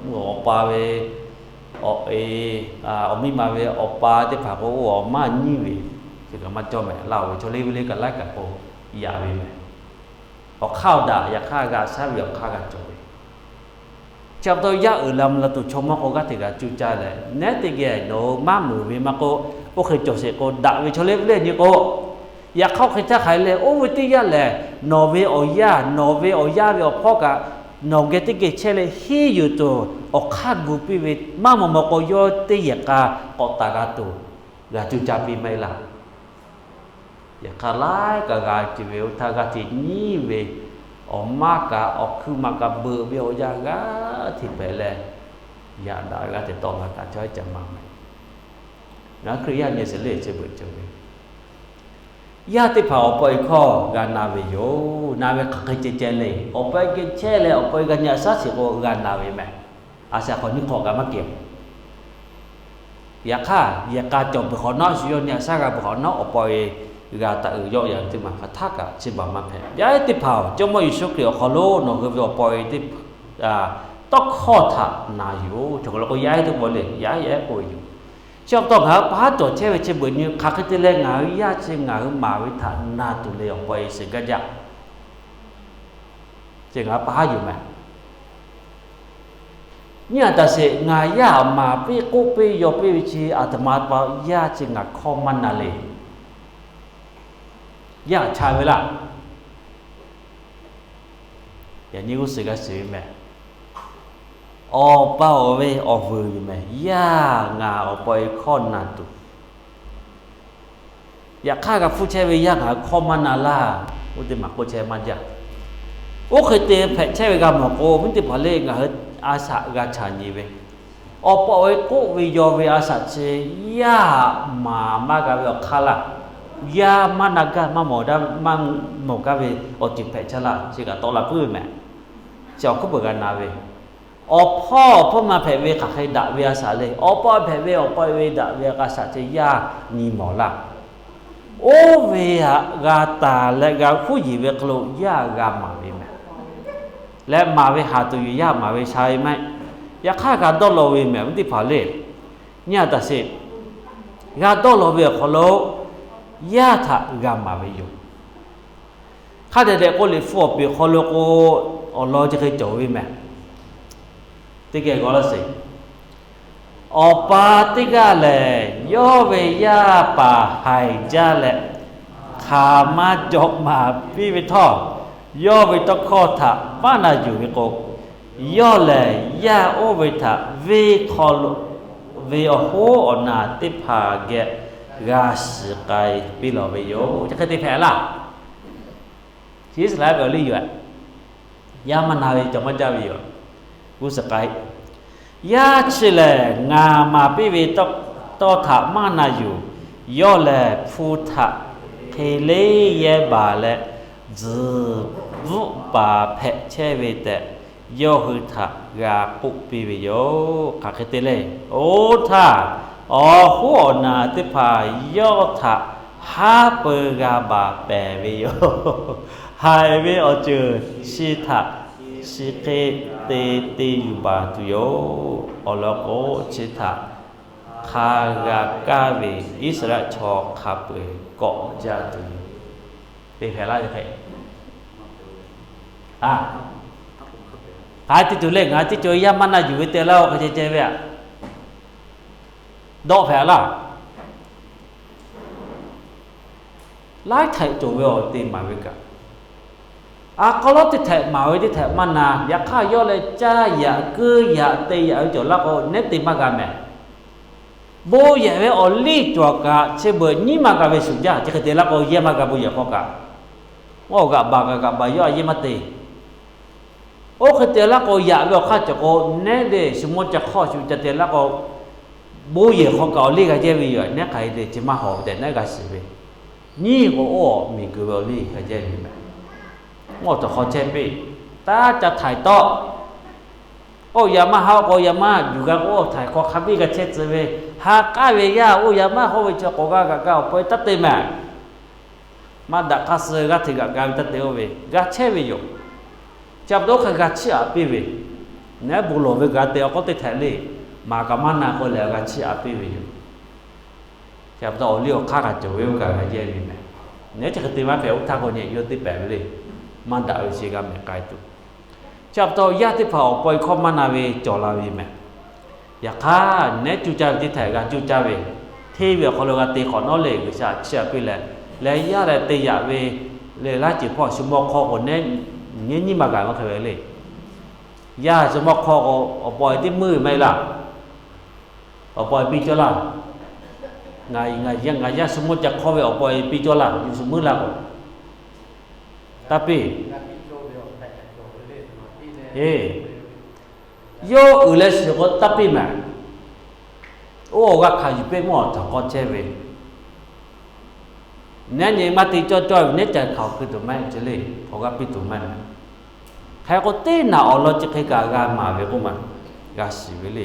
mvuhˇ awˬ pa ve awˬ e, awˬ miˇ ma ve awˬ pa teˇ hpaˍ k'o, oˇ awˬ maˇ nyiˇ ve, chi kaꞈ maˇ cawˇ mehˍ. Laˇ oˬ ve chaw le ve le kaꞈ laiˉ kaꞈ k'o yaꞈ ve mehˍ. Awˬ hk'aˇ awˬ daꞈ, yaꞈ hk'aˇ g'a shaˉ ve awˬ hk'aˇ g'a cawˬ ve. Chi pa taw yaˇ uiˍ la mvuh la tuˬ chaw mawˇ k'o g'aˇ hteꞈ g'a cuˇ caˇ leh, neˉ teˇ geh nawˬ hui maˇ meuˬ ve maˇ k'oˆ, oˇ hk'e cawˬ sheˍ k'o daꞈ ve chaw le ve le nyi k'o, yaꞈ hk'aˇ oˇ hk'e caˇ hk'aˬ e le, oˇ ve teˇ yanˇ lehˬ, nawˬ ve awˬ yaˇ, nawˬ ve awˬ yaˇ ve awˬ hpawˇ kaꞈ nawˬ geh teˇ geh chehˇ leh hiˉ yuˬ tuˬ awˬ hk'aˇ gu piˇ ve maˇ maw maw k'o, yawˇ teˇ yehˬ k'a k'awꞈ taˍ g'a tuˬ g'a cuˇ caˇ piˇ maˇ heˆ laˇ. Yaꞈ hk'aˇ laiˉ kaꞈ g'a ce ve oˇ htaˇ g'aˇ hteꞈ nyiˇ ve, awˬ maˇ kaꞈ awˬ hkuiˇ ma kaꞈ beuꞈ ve awˬ yanˇ g'aˇ hteꞈ hpehꞈ leh, yaꞈ daꞈ g'aˇ hteꞈ tawˆ la kaꞈ chaw ca maˇ mehˍ. Ngaˬ hui Hkriꞈ yaˇ nyi a sheˍ le, chi beuꞈ cawˬ ve yaˇ teˇ hpaˍ awˬ pa awˬ e hkawˇ g'a na ve yoˬ. Na ve hk'aˬ hk'e ceh ceh le, awˬ pa awˬ e geh chehˇ leh awˬ pa awˬ e g'a nyi a shaˉ sheˍ k'o g'a na ve mehˍ. A shaꞈ hk'awꞈ nyiˇ hk'awꞈ kaꞈ maˇ kehˬ. Yaꞈ hk'aˇ, yehˬ k'a cawˬ peuˬ hk'awꞈ nawˉ, shu yawˇ nyi a shaˉ g'a peuˬ hk'awꞈ nawˉ, awˬ pa awˬ e g'a taˍ uiˍ yawˆ yan teˇ maˬ hk'aˬ htaˇ kaꞈ chi baˬ maˇ hpehꞈ. Yaˇ teˇ hpaˍ-oˬ, Jawˇmawˇ Yeˍsuˆ Hkriꞈ awˬ hk'aw lo nawˬ hui ve awˬ pa awˬ e teˇ tawˇ hkawˇ htaꞈ na yoˬ. Chaw hk'aw lo k'o yaˇ teˇ pawˆ le, yaˇ yaˇ k'oˆ ve yoˬ. Chi pa taw ngaˬ hui pa haˉ cawˬ chehˇ ve chi beuꞈ nyi hk'aˬ hk'e te leh ngaˬ hui yaˇ chi ngaˬ hui maˍ ve htaꞈ na tuˬ le awˬ pa awˬ e shiˍ gaˇ jaˇ. Chi ngaˬ hui pa haˉ yoˬ mehˍ. Nyi a taˍ sheˍ, ngaˬ yaˇ maˍ piˇ k'oˆ piˇ yaw piˇ ve chi aˬ htoꞈ ma pa yaˇ chi ngaˬ hkawˇ maˇ na le. Yaˇ chaꞈ ve laˇ. Yaꞈ nyi g'uˇ suhˍ g'a shiˍ ve mehˍ. Awˬ pa awˬ ve awˬ vuiˬ yoˬ mehˍ. Yaˇ ngaˬ awˬ pa awˬ e hkawˇ na tuˬ, yaꞈ hk'aˇ g'a hpfuhˇ chehˇ ve yaˇ ngaˬ hui hkawˇ maˇ na laˇ. Oˇ teˇ maˬ k'oˆ chehˇ maˇ jaˇ. Oˇ hk'e te hpehꞈ chehˇ ve g'a mawˬ k'o, viˉ teˇ hpaˍ le ngaˬ hui a shaꞈ g'a chaꞈ nyi ve, awˬ pa awˬ e k'oˆ ve yaw ve a shaꞈ chi yaˇ maˍ maˇ g'a ve awˬ hk'aˇ laˇ. Yaˇ maˇ na gaˇ maˇ mawˬ maˇ mawˬ gaˇ ve awˬ ceuˬ hpehꞈ chehˇ laˇ. Chi kaꞈ tawˆ la puiˉ ve mehˍ. Chi awˬ hkuiˉ peuˬ g'a na ve, awˬ hpawˇ awˬ hpawˇ ma hpehꞈ ve hk'aˬ hk'e daꞈ ve a shaꞈ le. Awˬ pa hpehꞈ ve awˬ pa ve daꞈ ve a shaꞈ chi yaˇ nyi mawˬ laˇ. Oˇ ve htaꞈ g'a taˍ leh g'a huˉ yeˬ ve hk'aw lo yaˇ g'a maˍ ve mehˍ. Leh maˍ ve haˍ tuˬ yoˬ, yaˇ maˍ ve sha ve maˇ heˆ. Yaꞈ hk'aˇ g'a dawˇ law ve mehˍ, viˉ teˇ hpaˍ le. Nyi a taˍ sheˍ, g'a dawˇ law ve awˬ hk'aw lo yaˇ htaꞈ g'a maˍ ve yoˬ. Hk'a dehꞈ dehꞈ k'o, Liꞈ hpu awˬ peˍ hk'aw lo k'o, awˬ lawn chi hk'e cawˬ ve mehˍ. Teˇ geh g'aw laˇ sheˍ. Awˬ pa teˇ g'aˇ lehˬ, yawˇ ve yaˇ paˍ haiˬ jaˇ leh, hk'aˬ ma jawꞈ maˍ piˇ ve htawˇ, yawˇ ve tawˇ hkawˇ htaꞈ maˇ na yuˬ ve k'o, yawˇ lehˬ yaˇ oˇ ve htaꞈ venˇ hk'aw lo ve awˬ hoˉ awˬ naˬ teˇ hpaˍ geh g'a shiˍ k'ai piˇ lawˬ ve yoˬ. Chi hk'e te hpehꞈ laˇ. Chi Iˉsaˍreˍlaˆ ve awˬ liˇ yoˬ. Yaˇ maˇ na ve cawˬ maˇ jaˇ ve yoˬ. G'uˇ suhˍ k'ai, yaˇ chi lehˬ ngaˬ maˍ piˇ ve tawˇ htaꞈ maˇ na yuˬ. Yawˇ lehˬ hpu htaꞈ hk'e leˇ yehˇ baˬ leh, tzuhˬ bvuhˆ paˍ hpehꞈ chehˇ ve tehꞈ, yawˇ hui htaꞈ g'a k'oˆ piˇ ve yoˬ. Hk'aˬ hk'e te le. Oˇ htaˇ, awˬ hoˉ awˬ naˬ teˇ hpaˍ yawˇ htaꞈ haˉ pui g'a baˬ pehˍ ve yoˬ. Haiˬ ve awˬ ceuˬ chi htaꞈ chi hk'e te te yuˬ baˬ tuˬ yoˬ. Awˬ lawn k'o, chi htaꞈ hk'a g'a kaˇ ve Iˉsaˍreˍlaˆ chaw hk'a peu-eˬ kawꞈ jaˇ tuˬ yoˬ. Te hpehꞈ laˇ ve hk'e, a, hk'aˬ hk'e te tuˬ le. Ngaˬ teˇ cawˬ yaˇ maˇ na yuˬ ve te laˇ-oˬ, hk'aˬ hk'e ceh ve aꞈ, dawˆ hpehꞈ laˇ. Laiˉ htaiꞈ cawˬ ve awˬ te maˍ ve kaꞈ, a k'aw lawˉ teˇ htaiꞈ maˍ ve teˇ htaiꞈ maˇ na. Yaꞈ hk'aˇ yawˇ leh caˇ yaꞈ, keuˆ yaꞈ, te yaꞈ ve cawˬ laˇ k'o, nehˉ te maˇ g'a mehˍ. Bon yehˬ ve awˬ liˇ cawˬ kaꞈ, chi beuꞈ nyiˉ maˇ g'a ve shuˍ jaˇ. Chi hk'e te laˇ k'o, yehˇ maˇ g'a bon yehˬ hk'aw kaꞈ, awˬ g'aꞈ baˬ g'aꞈ g'aꞈ baˬ yawˇ a yehˇ maˇ te. Oˇ hk'e te laˇ k'o, yaꞈ ve awˬ hk'aˇ cawˬ k'o, nehˉ le shu mawˇ ca hk'awˇ shu ca te laˇ k'o, bon yehˬ hk'aw kaꞈ awˬ liˇ g'a jehˇ ve yoˬ. Nehˉ hk'aˬ hk'e le, chi maˇ hawˍ tehꞈ nehˉ g'a shiˍ ve, nyiˇ k'o oˇ miˬguiˬ ve awˬ liˇ g'a jehˇ ve mehˍ. Mvuhˇ awˬ htawnˍ hk'aw chehˇ piˇ, taˇ ca htaiˍ tawˆ. Oˇ yaꞈ maˇ haˉ k'o, yaꞈ maˇ yuˬ g'a k'o, oˇ htaiˍ hk'aw hk'a biˇ g'a chehˇ tcuh ve, ha k'aˉ ve yaˇ oˇ yaꞈ maˇ haˉ ve chi k'awꞈ g'a g'aꞈ g'a awˬ pawehˇ taˇ te mehˍ. Maˇ daꞈ hk'aˇ suh g'aˇ hteꞈ g'aꞈ g'a ve taˇ te oˇ ve g'a chehˇ ve yoˬ. Chi pa taw oˇ hk'e g'a chiˇ aꞈ piˇ ve, nehˉ bon lawˬ ve g'a te awˬ hk'aw teˇ htaiꞈ le, maˍ kaꞈ maˇ na k'oˆ leh g'a chiˇ aꞈ piˇ ve yoˬ. Chi pa taw awˬ liˇ awˬ hk'aˇ kaꞈ cawˬ ve oˇ kaꞈ g'a jehˇ ve mehˍ. Nehˉ chi hk'e te maˇ hpehꞈ, oˇ htaˇ k'o nyi yawˇ teˇ pehˍ ve le, maˇ daꞈ ve chi g'a mehˍ k'ai tuˬ. Chi pa taw yaˇ teˇ hpaˍ awˬ paw e hkawˇ maˇ na ve cawˬ la ve mehˍ. Yaꞈ hk'aˇ, nehˉ cuˇ caˇ ve teˇ htaiꞈ g'a cuˇ caˇ ve, hteˇ ve awˬ hk'aw lo g'a te hk'awꞈ nawˉ le, G'uiˬsha chiˇ aꞈ piˇ leh, leh yaˇ leh te yaꞈ ve le, laˇ ceuˬ hpawˇ shu mawˇ hk'aw k'o nehˉ nyiˉ nyiˉ maˇ g'a maˇ hk'e ve le. Yaˇ shu mawˇ hk'aw k'o, awˬ paw e teˇ meuˇ maˇ heˆ laˇ. Awˬ paw e piˇ cawˇ laˇ. Ngaˬ, ngaˬ yaˇ shu mawˇ ca hk'awˇ ve awˬ paw e piˇ cawˇ laˇ, yuˬ shu meuˇ laˇ k'o, taˇ piˇ. Eˬ, yawˇ uiˍ leh shiˍ k'o taˇ piˇ mehˍ. Oˇ awˬ g'a hkanˍ yuˬ piˇ mawˇ awˬ htawnˍ hk'aw chehˇ ve, nehˉ nyi maˇ te cawˇ cawˇ ve nehˉ ca hkanˍ awˬ hkui tuˬ maˇ heˆ ce le, awˬ g'aˇ piˇ tuˬ maˇ heˆ. Hk'e k'o, teˇ naꞈ awˬ lawn chi hk'e kaꞈ g'a maˍ ve k'oˆ ma, g'a shiˍ ve le.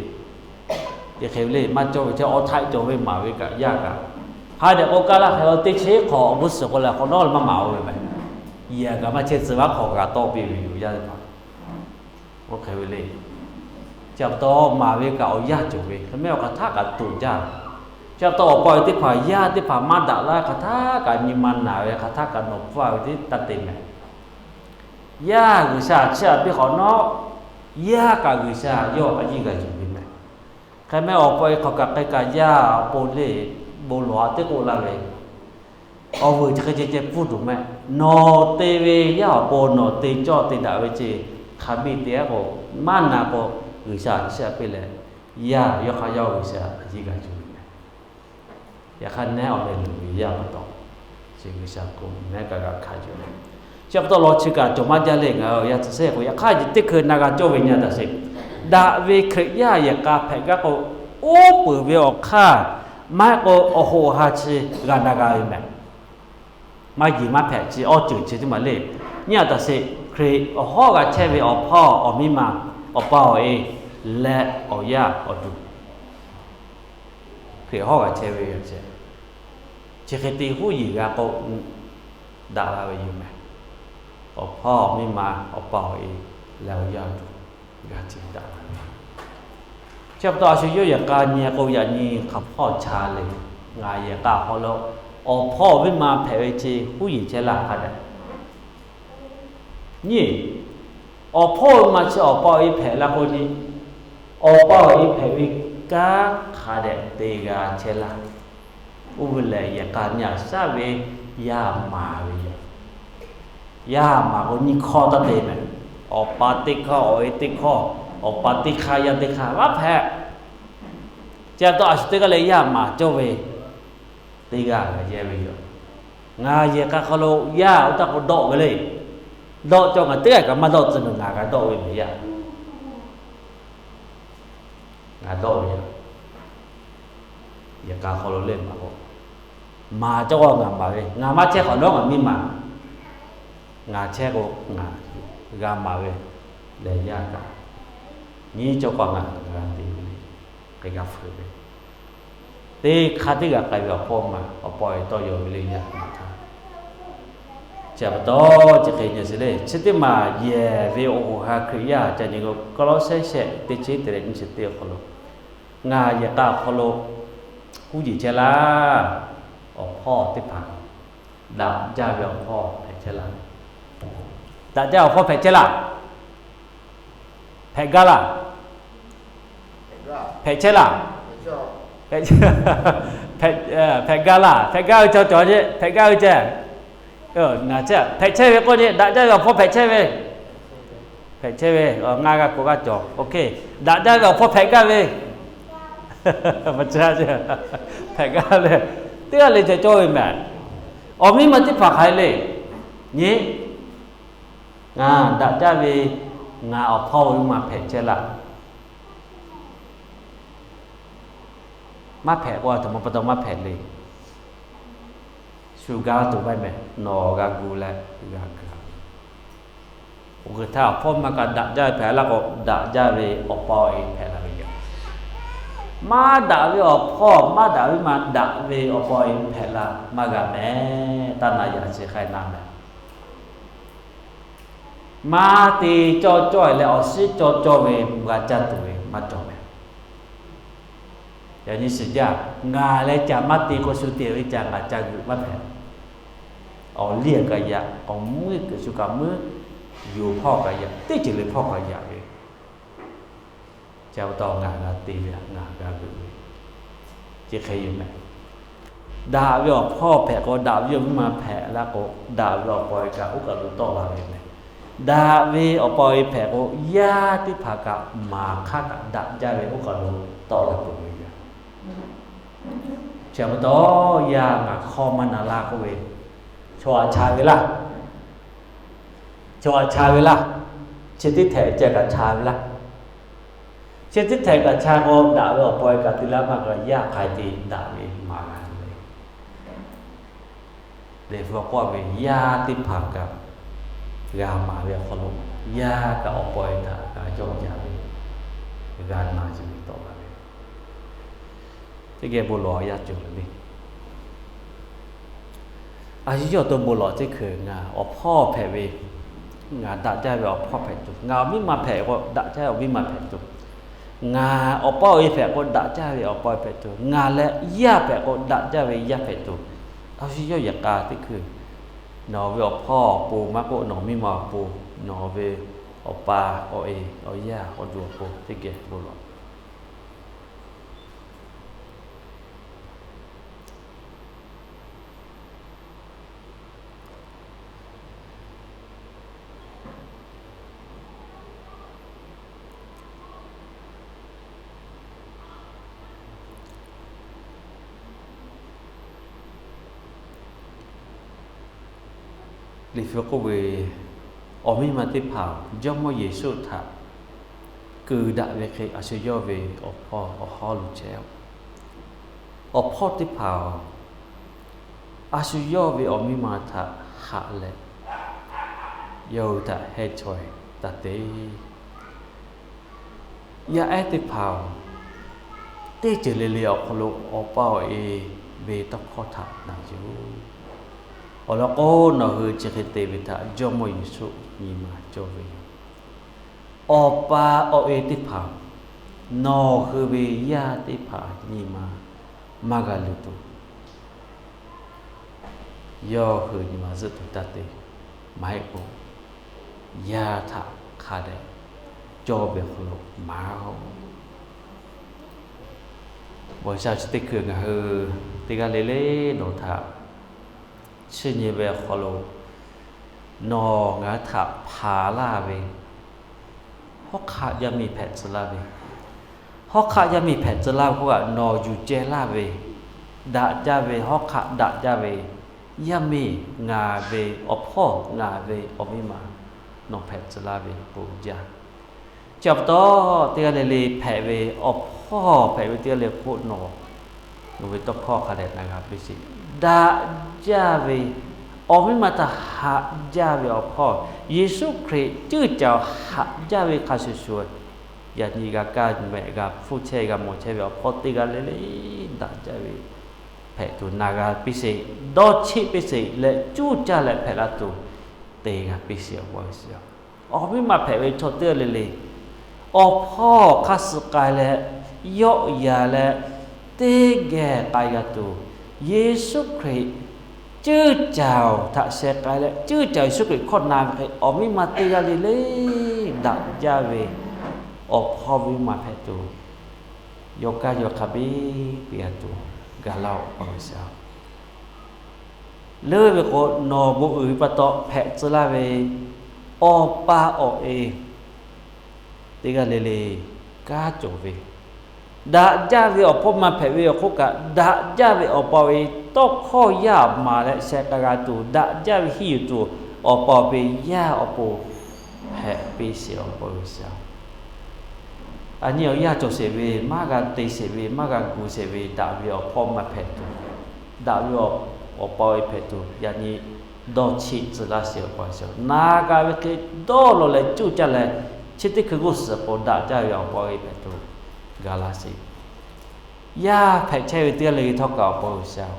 Chi hk'e ve le, maˇ cawˇ ve chi awˬ htaiꞈ cawˬ ve maˍ ve kaꞈ yaˇ kaꞈ, hk'a dehꞈ k'o kaˇ laˇ hk'e la teˇ cheˉ hk'awꞈ awˬ g'uˇ suhˍ k'o leh hk'awꞈ nawˉ maˇ maˍ-o ve mehˍ. Yehˬ kaꞈ maˇ chehˇ tcuh vaˉ hk'awꞈ g'a tawˆ piˇ ve yoˬ, yaˇ teˇ hpaˍ. Oˇ hk'e ve le. Chi pa taw maˍ ve kaꞈ awˬ yanˇ cawˬ ve, hk'e mehˆ awˬ hk'aˬ htaˆ kaꞈ toꞈ jaˇ. Chi pa taw awˬ paw e teˇ hpaˍ yaˇ teˇ hpaˍ maˇ daꞈ laˇ hk'aˬ htaˆ kaꞈ nyi ma naˬ ve, hk'aˬ htaˆ kaꞈ nawˬ pfuhˇ ve teˇ taˇ te mehˍ. Yaˇ G'uiˬsha chiˇ aꞈ piˇ hk'awꞈ nawˉ, yaˇ kaꞈ G'uiˬsha yawˇ a yiˇ g'a yuˬ ve mehˍ. Hk'e mehˆ awˬ paw e hk'awꞈ kaꞈ hk'e kaꞈ yaˇ awˬ pon le, bon lawˬ a teˇ k'oˆ laˇ ve, awˬ vuiˬ chi hk'e ceh ceh pfuhˇ tuˬ mehˆ. Nawˬ te ve yaˇ awˬ pon nawˬ te cawˇ te daꞈ ve ce, hk'a biˇ te-a k'o, maˇ na k'o, G'uiˬsha chiˇ aꞈ piˇ leh, yaˇ yawˇ hk'aˇ yawˇ G'uiˬsha a yiˇ g'a yuˬ ve mehˍ. Yaꞈ hk'aˇ nehˉ awˬ meh luˬ ve yaˇ pa taw, chi G'uiˬsha k'o nehˉ kaꞈ g'a hkanˍ yuˬ ve. Chi pa taw law chi kaꞈ cawˬ maˇ jaˇ le, ngaˬ hui yaˇ tcuh sehˉ k'o, yaꞈ hk'aˇ teˇ hkui na g'a cawˇ ve nyi a taꞈ sheˍ. Daꞈ ve Hkriꞈ yaˇ yehˬ k'a hpehꞈ gaˇ k'o, oˉ peunˍ ve awˬ hk'aˇ maˇ heˆ k'o awˬ hoꞈ awˬ ha chi g'a na g'a ve mehˍ. Maˇ yeˬ maˇ hpehꞈ chi awˬ ceuˬ chi teˇ maˬ le. Nyi a taꞈ sheˍ, Hkriꞈ awˬ hawˉ g'a chehˇ ve awˬ hpawˇ awˬ miˇ ma, awˬ pa awˬ e, leh awˬ yaˇ awˬ duˬ, Hkriꞈ hawˉ g'a chehˇ ve yoˬ ce. Chi hk'e te huˉ yeˬ g'a k'o, daꞈ la ve yoˬ mehˍ. Awˬ hpawˇ awˬ miˇ ma, awˬ pa awˬ e, leh awˬ yaˇ awˬ duˬ g'a ce daꞈ la ve. Chi pa taw a shu yawˇ yehˬ k'a nyi k'o, yaꞈ nyi hk'aˬ hpawˇ cha le. Ngaˬ yehˬ k'a hk'aw lo awˬ hpawˇ awˬ miˇ ma hpehꞈ ve ce huˉ yeˬ chehˇ laˇ hk'a dehꞈ nyi. Awˬ hpawˇ awˬ miˇ ma chi awˬ pa awˬ e hpehꞈ la k'o nyi, awˬ pa awˬ e hpehꞈ ve kanˉ hk'a dehꞈ te g'a chehˇ laˇ. Oˇ ve lehˬ, yehˬ k'a nyi aꞈ shaˉ ve yaˇ maˍ ve yoˬ. Yaˇ maˍ k'o nyiˇ hkawˇ taˇ te mehˍ. Awˬ pa teˇ hkawˇ, awˬ e teˇ hkawˇ, awˬ pa teˇ hk'aˇ, yaˇ teˇ hk'aˇ maˇ hpehꞈ. Chi pa taw a shu teˇ g'aˇ leh yaˇ maˍ cawˇ ve teˇ g'aˇ g'a yehˇ ve yoˬ. Ngaˬ yehˬ k'a hk'aw lo yaˇ oˇ taˇ k'o dawˆ ve le. Dawˆ cawˇ ngaˬ teˇ g'aˇ kaꞈ maˇ dawˆ tcuh, ngaˬ kaꞈ dawˆ ve mehˍ yaˇ. Ngaˬ dawˆ ve yaˇ. Yehˬ k'a hk'aw lo lehˬ maˇ k'o, maˍ cawˇ k'o ngaˬ maˍ ve, ngaˬ maˇ chehˇ hk'awꞈ nawˉ ngaˬ miˇ ma, ngaˬ chehˇ k'o ngaˬ g'a maˍ ve lehˬ yaˇ kaꞈ, nyiˇ cawˇ k'o ngaˬ g'a te ve le, hk'e g'a hpfuhˇ ve. Teˇ hk'aˇ teˇ g'aˇ k'ai ve awˬ hpawˇ ma awˬ pa awˬ e tawˇ yaw ve le yaˇ maˇ htaˇ, chi pa taw chi hk'e nyi sheˍ le. Chi teˇ maˬ yehˬ ve awˬ hoꞈ ha Hkriꞈ yaˇ ca nyi k'o, Kawˇlawˇsehˇ shehˆ teˇ chi teˇ leh nyiˇ chi teˇ awˬ hk'aw lo, ngaˬ yehˬ k'a awˬ hk'aw lo huˉ yeˬ chehˇ laˇ. Awˬ hpawˇ teˇ hpaˍ daꞈ jaˇ ve awˬ hpawˇ hpehꞈ chehˇ laˇ. Daꞈ jaˇ ve awˬ hpawˇ hpehꞈ chehˇ laˇ. Hpehꞈ gaˇ laˇ. Hpehꞈ chehˇ laˇ. Hpehꞈ gaˇ laˇ. Hpehꞈ gaˇ ve cawˬ cawˬ ce, hpehꞈ gaˇ ve ce. Ngaˬ hpehꞈ chehˇ ve k'oˆ ce, daꞈ jaˇ ve awˬ hpawˇ hpehꞈ chehˇ ve, hpehꞈ chehˇ ve, ngaˬ g'a k'oˆ g'a cawˬ. Daꞈ jaˇ ve awˬ hpawˇ hpehꞈ gaˇ ve, hpehꞈ gaˇ leh, teˇ g'aˇ le ceh cawˇ ve mehˍ. Awˬ miˇ ma teˇ hpaˍ hk'aˬ hk'e le nyi, ngaˬ daꞈ jaˇ ve, ngaˬ awˬ hpawˇ ve miˇ ma hpehꞈ chehˇ laˇ. Maˇ hpehꞈ k'o, a htoꞈ ma pa taw maˇ hpehꞈ le. Shu gaˇ tuˬ maˇ mehˍ, nawˬ g'a gu leh g'a gaˬ. Oˇ hk'e htaˇ awˬ hpawˇ maˇ kaꞈ daꞈ jaˇ ve hpehꞈ laˇ k'o, daꞈ jaˇ ve awˬ pa awˬ e hpehꞈ la ve yoˬ. Maˇ daꞈ ve awˬ hpawˇ, maˇ daꞈ ve maˇ daꞈ ve awˬ pa awˬ e hpehꞈ la maˇ g'a mehˍ. Taˇ na yaꞈ chi hk'ai na mehˍ. Maˇ te cawˇ cawˇ leh awˬ shiˉ cawˇ cawˇ ve g'a caˇ tuˬ ve maˇ cawˬ mehˍ. Yaꞈ nyi shiˍ jaˇ, ngaˬ leh caꞈ maˇ te k'o, shu te ve caꞈ ngaˬ ca g'euꞈ maˇ hpehꞈ. Awˬ liˇ kaꞈ yaꞈ, awˬ meuˇ shu kaꞈ meuˇ, yonˍ hpawˇ kaꞈ yaꞈ, teˇ ceuˬ le hpawˇ kaꞈ yaꞈ ve. Chi pa taw ngaˬ g'a te ve, ngaˬ g'a g'euꞈ ve, chi hk'e yoˬ mehˍ. Daꞈ ve awˬ hpawˇ hpehꞈ k'o, daꞈ ve awˬ miˇ ma hpehꞈ la k'o, daꞈ ve awˬ pa awˬ e kaꞈ oˇ kaˬ lo tawˆ la ve mehˍ. Daꞈ ve awˬ pa awˬ e hpehꞈ k'o, yaˇ teˇ hpaˍ kaꞈ maˍ hk'aˇ kaꞈ daꞈ jaˇ ve oˇ kaˬ lo tawˆ la peuˬ ve yoˬ. Chi pa taw, yaˇ ngaˬ hk'awˇ maˇ na laˇ k'oˆ ve, chaw aꞈ cha ve laˇ. Chaw aꞈ cha ve laˇ. Chi teˇ htehꞈ ceh kaꞈ cha ve laˇ. Chi teˇ htehꞈ kaꞈ cha k'o, daꞈ ve awˬ pa awˬ e kaꞈ te laˇ maˇ g'a, yaˇ hk'aˬ hk'e te daꞈ ve maˍ g'a ve le. Liꞈ hpu k'oˆ ve, yaˇ teˇ hpaˍ kaꞈ g'a maˍ ve awˬ hk'aw lo, yaˇ kaꞈ awˬ pa awˬ e htaꞈ g'a yawˆ yan ve, g'a na yuˬ ve tawˆ la ve. Teˇ geh bon lawˬ yaˇ cawˬ ve le. A shu yawˇ awˬ to bon lawˬ teˇ hkui ngaˬ awˬ hpawˇ hpehꞈ ve, ngaˬ daꞈ jaˇ ve awˬ hpawˇ hpehꞈ tuˬ, ngaˬ awˬ miˇ ma hpehꞈ k'o daꞈ jaˇ ve awˬ miˇ ma hpehꞈ tuˬ, ngaˬ awˬ pa awˬ e hpehꞈ k'o daꞈ jaˇ ve awˬ pa awˬ e hpehꞈ tuˬ, ngaˬ leh yaˇ hpehꞈ k'o daꞈ jaˇ ve yaˇ hpehꞈ tuˬ, a shu yawˇ yehˬ k'a teˇ hkui nawˬ ve awˬ hpawˇ awˬ pon maˇ k'oˆ, nawˬ miˇ ma awˬ pon, nawˬ ve awˬ pa awˬ e, awˬ yaˇ awˬ duˬ awˬ pon teˇ geh bon lawˬ. Liꞈ hpu k'oˆ ve, awˬ miˇ ma teˇ hpaˍ Jawˇmawˇ Yeˍsuˆ htaꞈ keu daꞈ ve hk'e a shu yawˇ ve awˬ hpawˇ awˬ hawˉ lo chehˇ-oˬ. Awˬ hpawˇ teˇ hpaˍ-oˬ, a shu yawˇ ve awˬ miˇ ma htaꞈ haꞈ leh, yawˇ hui htaꞈ heh chaweh taˇ te. Yaˇ ehˉ teˇ hpaˍ-oˬ, teˇ ceuˬ le le awˬ hk'aw lo awˬ pa awˬ e ve tawˇ hkawˇ htaꞈ na yuˬ-oˬ. Awˬ lawn k'o, nawˬ hui chi hk'e te ve htaꞈ Jawˇmawˇ Yeˍsuˆ nyi ma cawˇ ve yoˬ. Awˬ pa awˬ e teˇ hpaˍ, nawˬ hui ve yaˇ teˇ hpaˍ nyi ma maˇ g'a luˬ tuˬ, yawˇ hui nyi ma zuhˆ tuˬ taˇ te. Maˇ heˆ k'o, yaˇ htaꞈ hk'a dehꞈ cawˇ ve awˬ hk'aw lo maˇ-oˬ. Bon sha chi teˇ hkui ngaˬ hui teˇ g'aˇ le le nawˬ htaꞈ chiˇ nyi ve awˬ hk'aw lo, nawˬ ngaˬ htaꞈ hpanˍ laˇ ve, hawˉ hk'aˆ yaˇ miˇ hpehꞈ tcuh laˇ ve, hawˉ hk'aˆ yaˇ miˇ hpehꞈ tcuh laˇ ve k'oˆ kaꞈ nawˬ yuˬ ceh laˇ ve, daꞈ jaˇ ve, hawˉ hk'aˆ daꞈ jaˇ ve yaˇ miˇ ngaˬ ve awˬ hpawˇ, ngaˬ ve awˬ miˇ ma nawˬ hpehꞈ tcuh laˇ ve k'o jaˇ. Chi pa taw, teˇ g'aˇ le le hpehꞈ ve awˬ hpawˇ hpehꞈ ve teˇ g'aˇ le k'o nawˬ, nawˬ ve tawˇ hkawˇ hk'a dehꞈ na g'a piˇ sheˍ. Daꞈ jaˇ ve, awˬ miˇ ma htaꞈ haꞈ jaˇ ve awˬ hpawˇ, Yeˍsuˆ Hkriꞈ ceuˇ caˍ haꞈ jaˇ ve hk'a shuˍ shuˍ, yaꞈ nyi g'a kaˇ mehˍ g'a hpfuhˇ chehˇ g'a mawˬ chehˇ ve awˬ hpawˇ teˇ g'aˇ le le daꞈ jaˇ ve hpehꞈ tuˬ na g'a piˇ sheˍ. Dawˇ cheˆ piˇ sheˍ leh cuˇ caˇ leh hpehꞈ la tuˬ te g'a piˇ sheˍ awˬ pa ve shiˍ. Awˬ miˇ ma hpehꞈ ve chaw teˇ g'aˇ le le, awˬ hpawˇ hk'aˇ suh k'ai leh, yawˆ yaˍ leh, teˇ geh k'ai g'a tuˬ, Yeˍsuˆ Hkriꞈ ceuˇ caˍ-oˬ htaꞈ sheh k'ai leh, ceuˇ caˍ Yeˍsuˆ Hkriꞈ hkawˇ na ve hk'e awˬ miˇ ma teˇ g'aˇ le le daꞈ jaˇ ve awˬ hpawˇ ve miˇ ma hpehꞈ tuˬ, yawˇ kaˇ yawˇ hk'a biˇ piˇ g'a tuˬ gaˬ laˇ-oˬ awˬ pa ve shiˍ. Leuˉ ve k'o, nawˬ bon uiˍ ve pa taw hpehꞈ tcuh laˇ ve awˬ pa awˬ e teˇ g'aˇ le le kanˉ cawˬ ve, daꞈ jaˇ ve awˬ hpawˇ ma hpehꞈ ve awˬ hk'oˆ kaꞈ, daꞈ jaˇ ve awˬ pa awˬ e tawˇ hkawˇ yaˇ maˍ leh sheh k'ai g'a tuˬ, daꞈ jaˇ ve hiˇ yuˬ tuˬ, awˬ pa awˬ e yaˇ awˬ pon hpehꞈ piˇ sheˍ awˬ pa ve shiˍ. A nyi awˬ yaˇ cawˬ sheˍ ve, maˇ g'a te sheˍ ve, maˇ g'a gu sheˍ ve, daꞈ ve awˬ hpawˇ ma hpehꞈ tuˬ, daꞈ ve awˬ pa awˬ e hpehꞈ tuˬ, yaꞈ nyi dawˇ cheˆ tcuh laˇ sheˍ awˬ pa ve shiˍ. Na g'a ve hk'e dawˇ law leh cuˇ caˇ leh, chi teˇ hkui g'uˇ suhˍ k'o daꞈ jaˇ ve awˬ pa awˬ e hpehꞈ tuˬ gaˬ laˇ sheˍ. Yaˇ hpehꞈ chehˇ ve teˇ g'aˇ le le htawˇ kaꞈ awˬ pa ve shiˍ,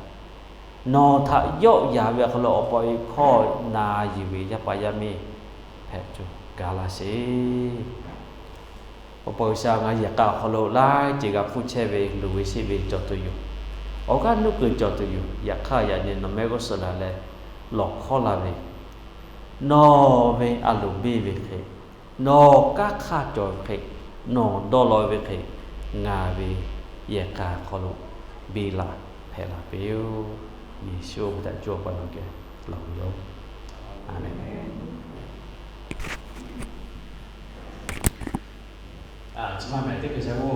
nawˬ htaꞈ yawˆ yaˍ ve awˬ hk'aw lo awˬ pa awˬ e hkawˇ na yuˬ ve yaˇ paˍ yaˇ miˇ hpehꞈ tuˬ gaˬ laˇ sheˍ. Awˬ pa G'uiˬsha, ngaˬ yehˬ k'a awˬ hk'aw lo laiˉ ceuˬ g'a hpuˇ chehˇ ve, luˬ ve sheˆ ve cawˬ tuˬ yoˬ. Awˬ g'aˇ nuˇ kuiˬ cawˬ tuˬ yoˬ. Yaꞈ hk'aˇ, yaꞈ nyi nawˬ mehˆ g'uˇ suhˍ la leh lawˬ hkawˇ la ve, nawˬ ve a loˍ biˇ ve hk'e, nawˬ kanˉ hk'aˇ cawˬ ve hk'e, nawˬ dawˇ law ve hk'e, ngaˬ ve yehˬ k'a awˬ hk'aw lo biˇ la hpehꞈ la piˇ-oˆ. Yeˍsuˆ ve htaꞈ cawˬ pa nawˬ geh lawˬ ve yoˬ. Aˍmenˍ. Chi ma mehˍ teˇ hkui sha g'oˇ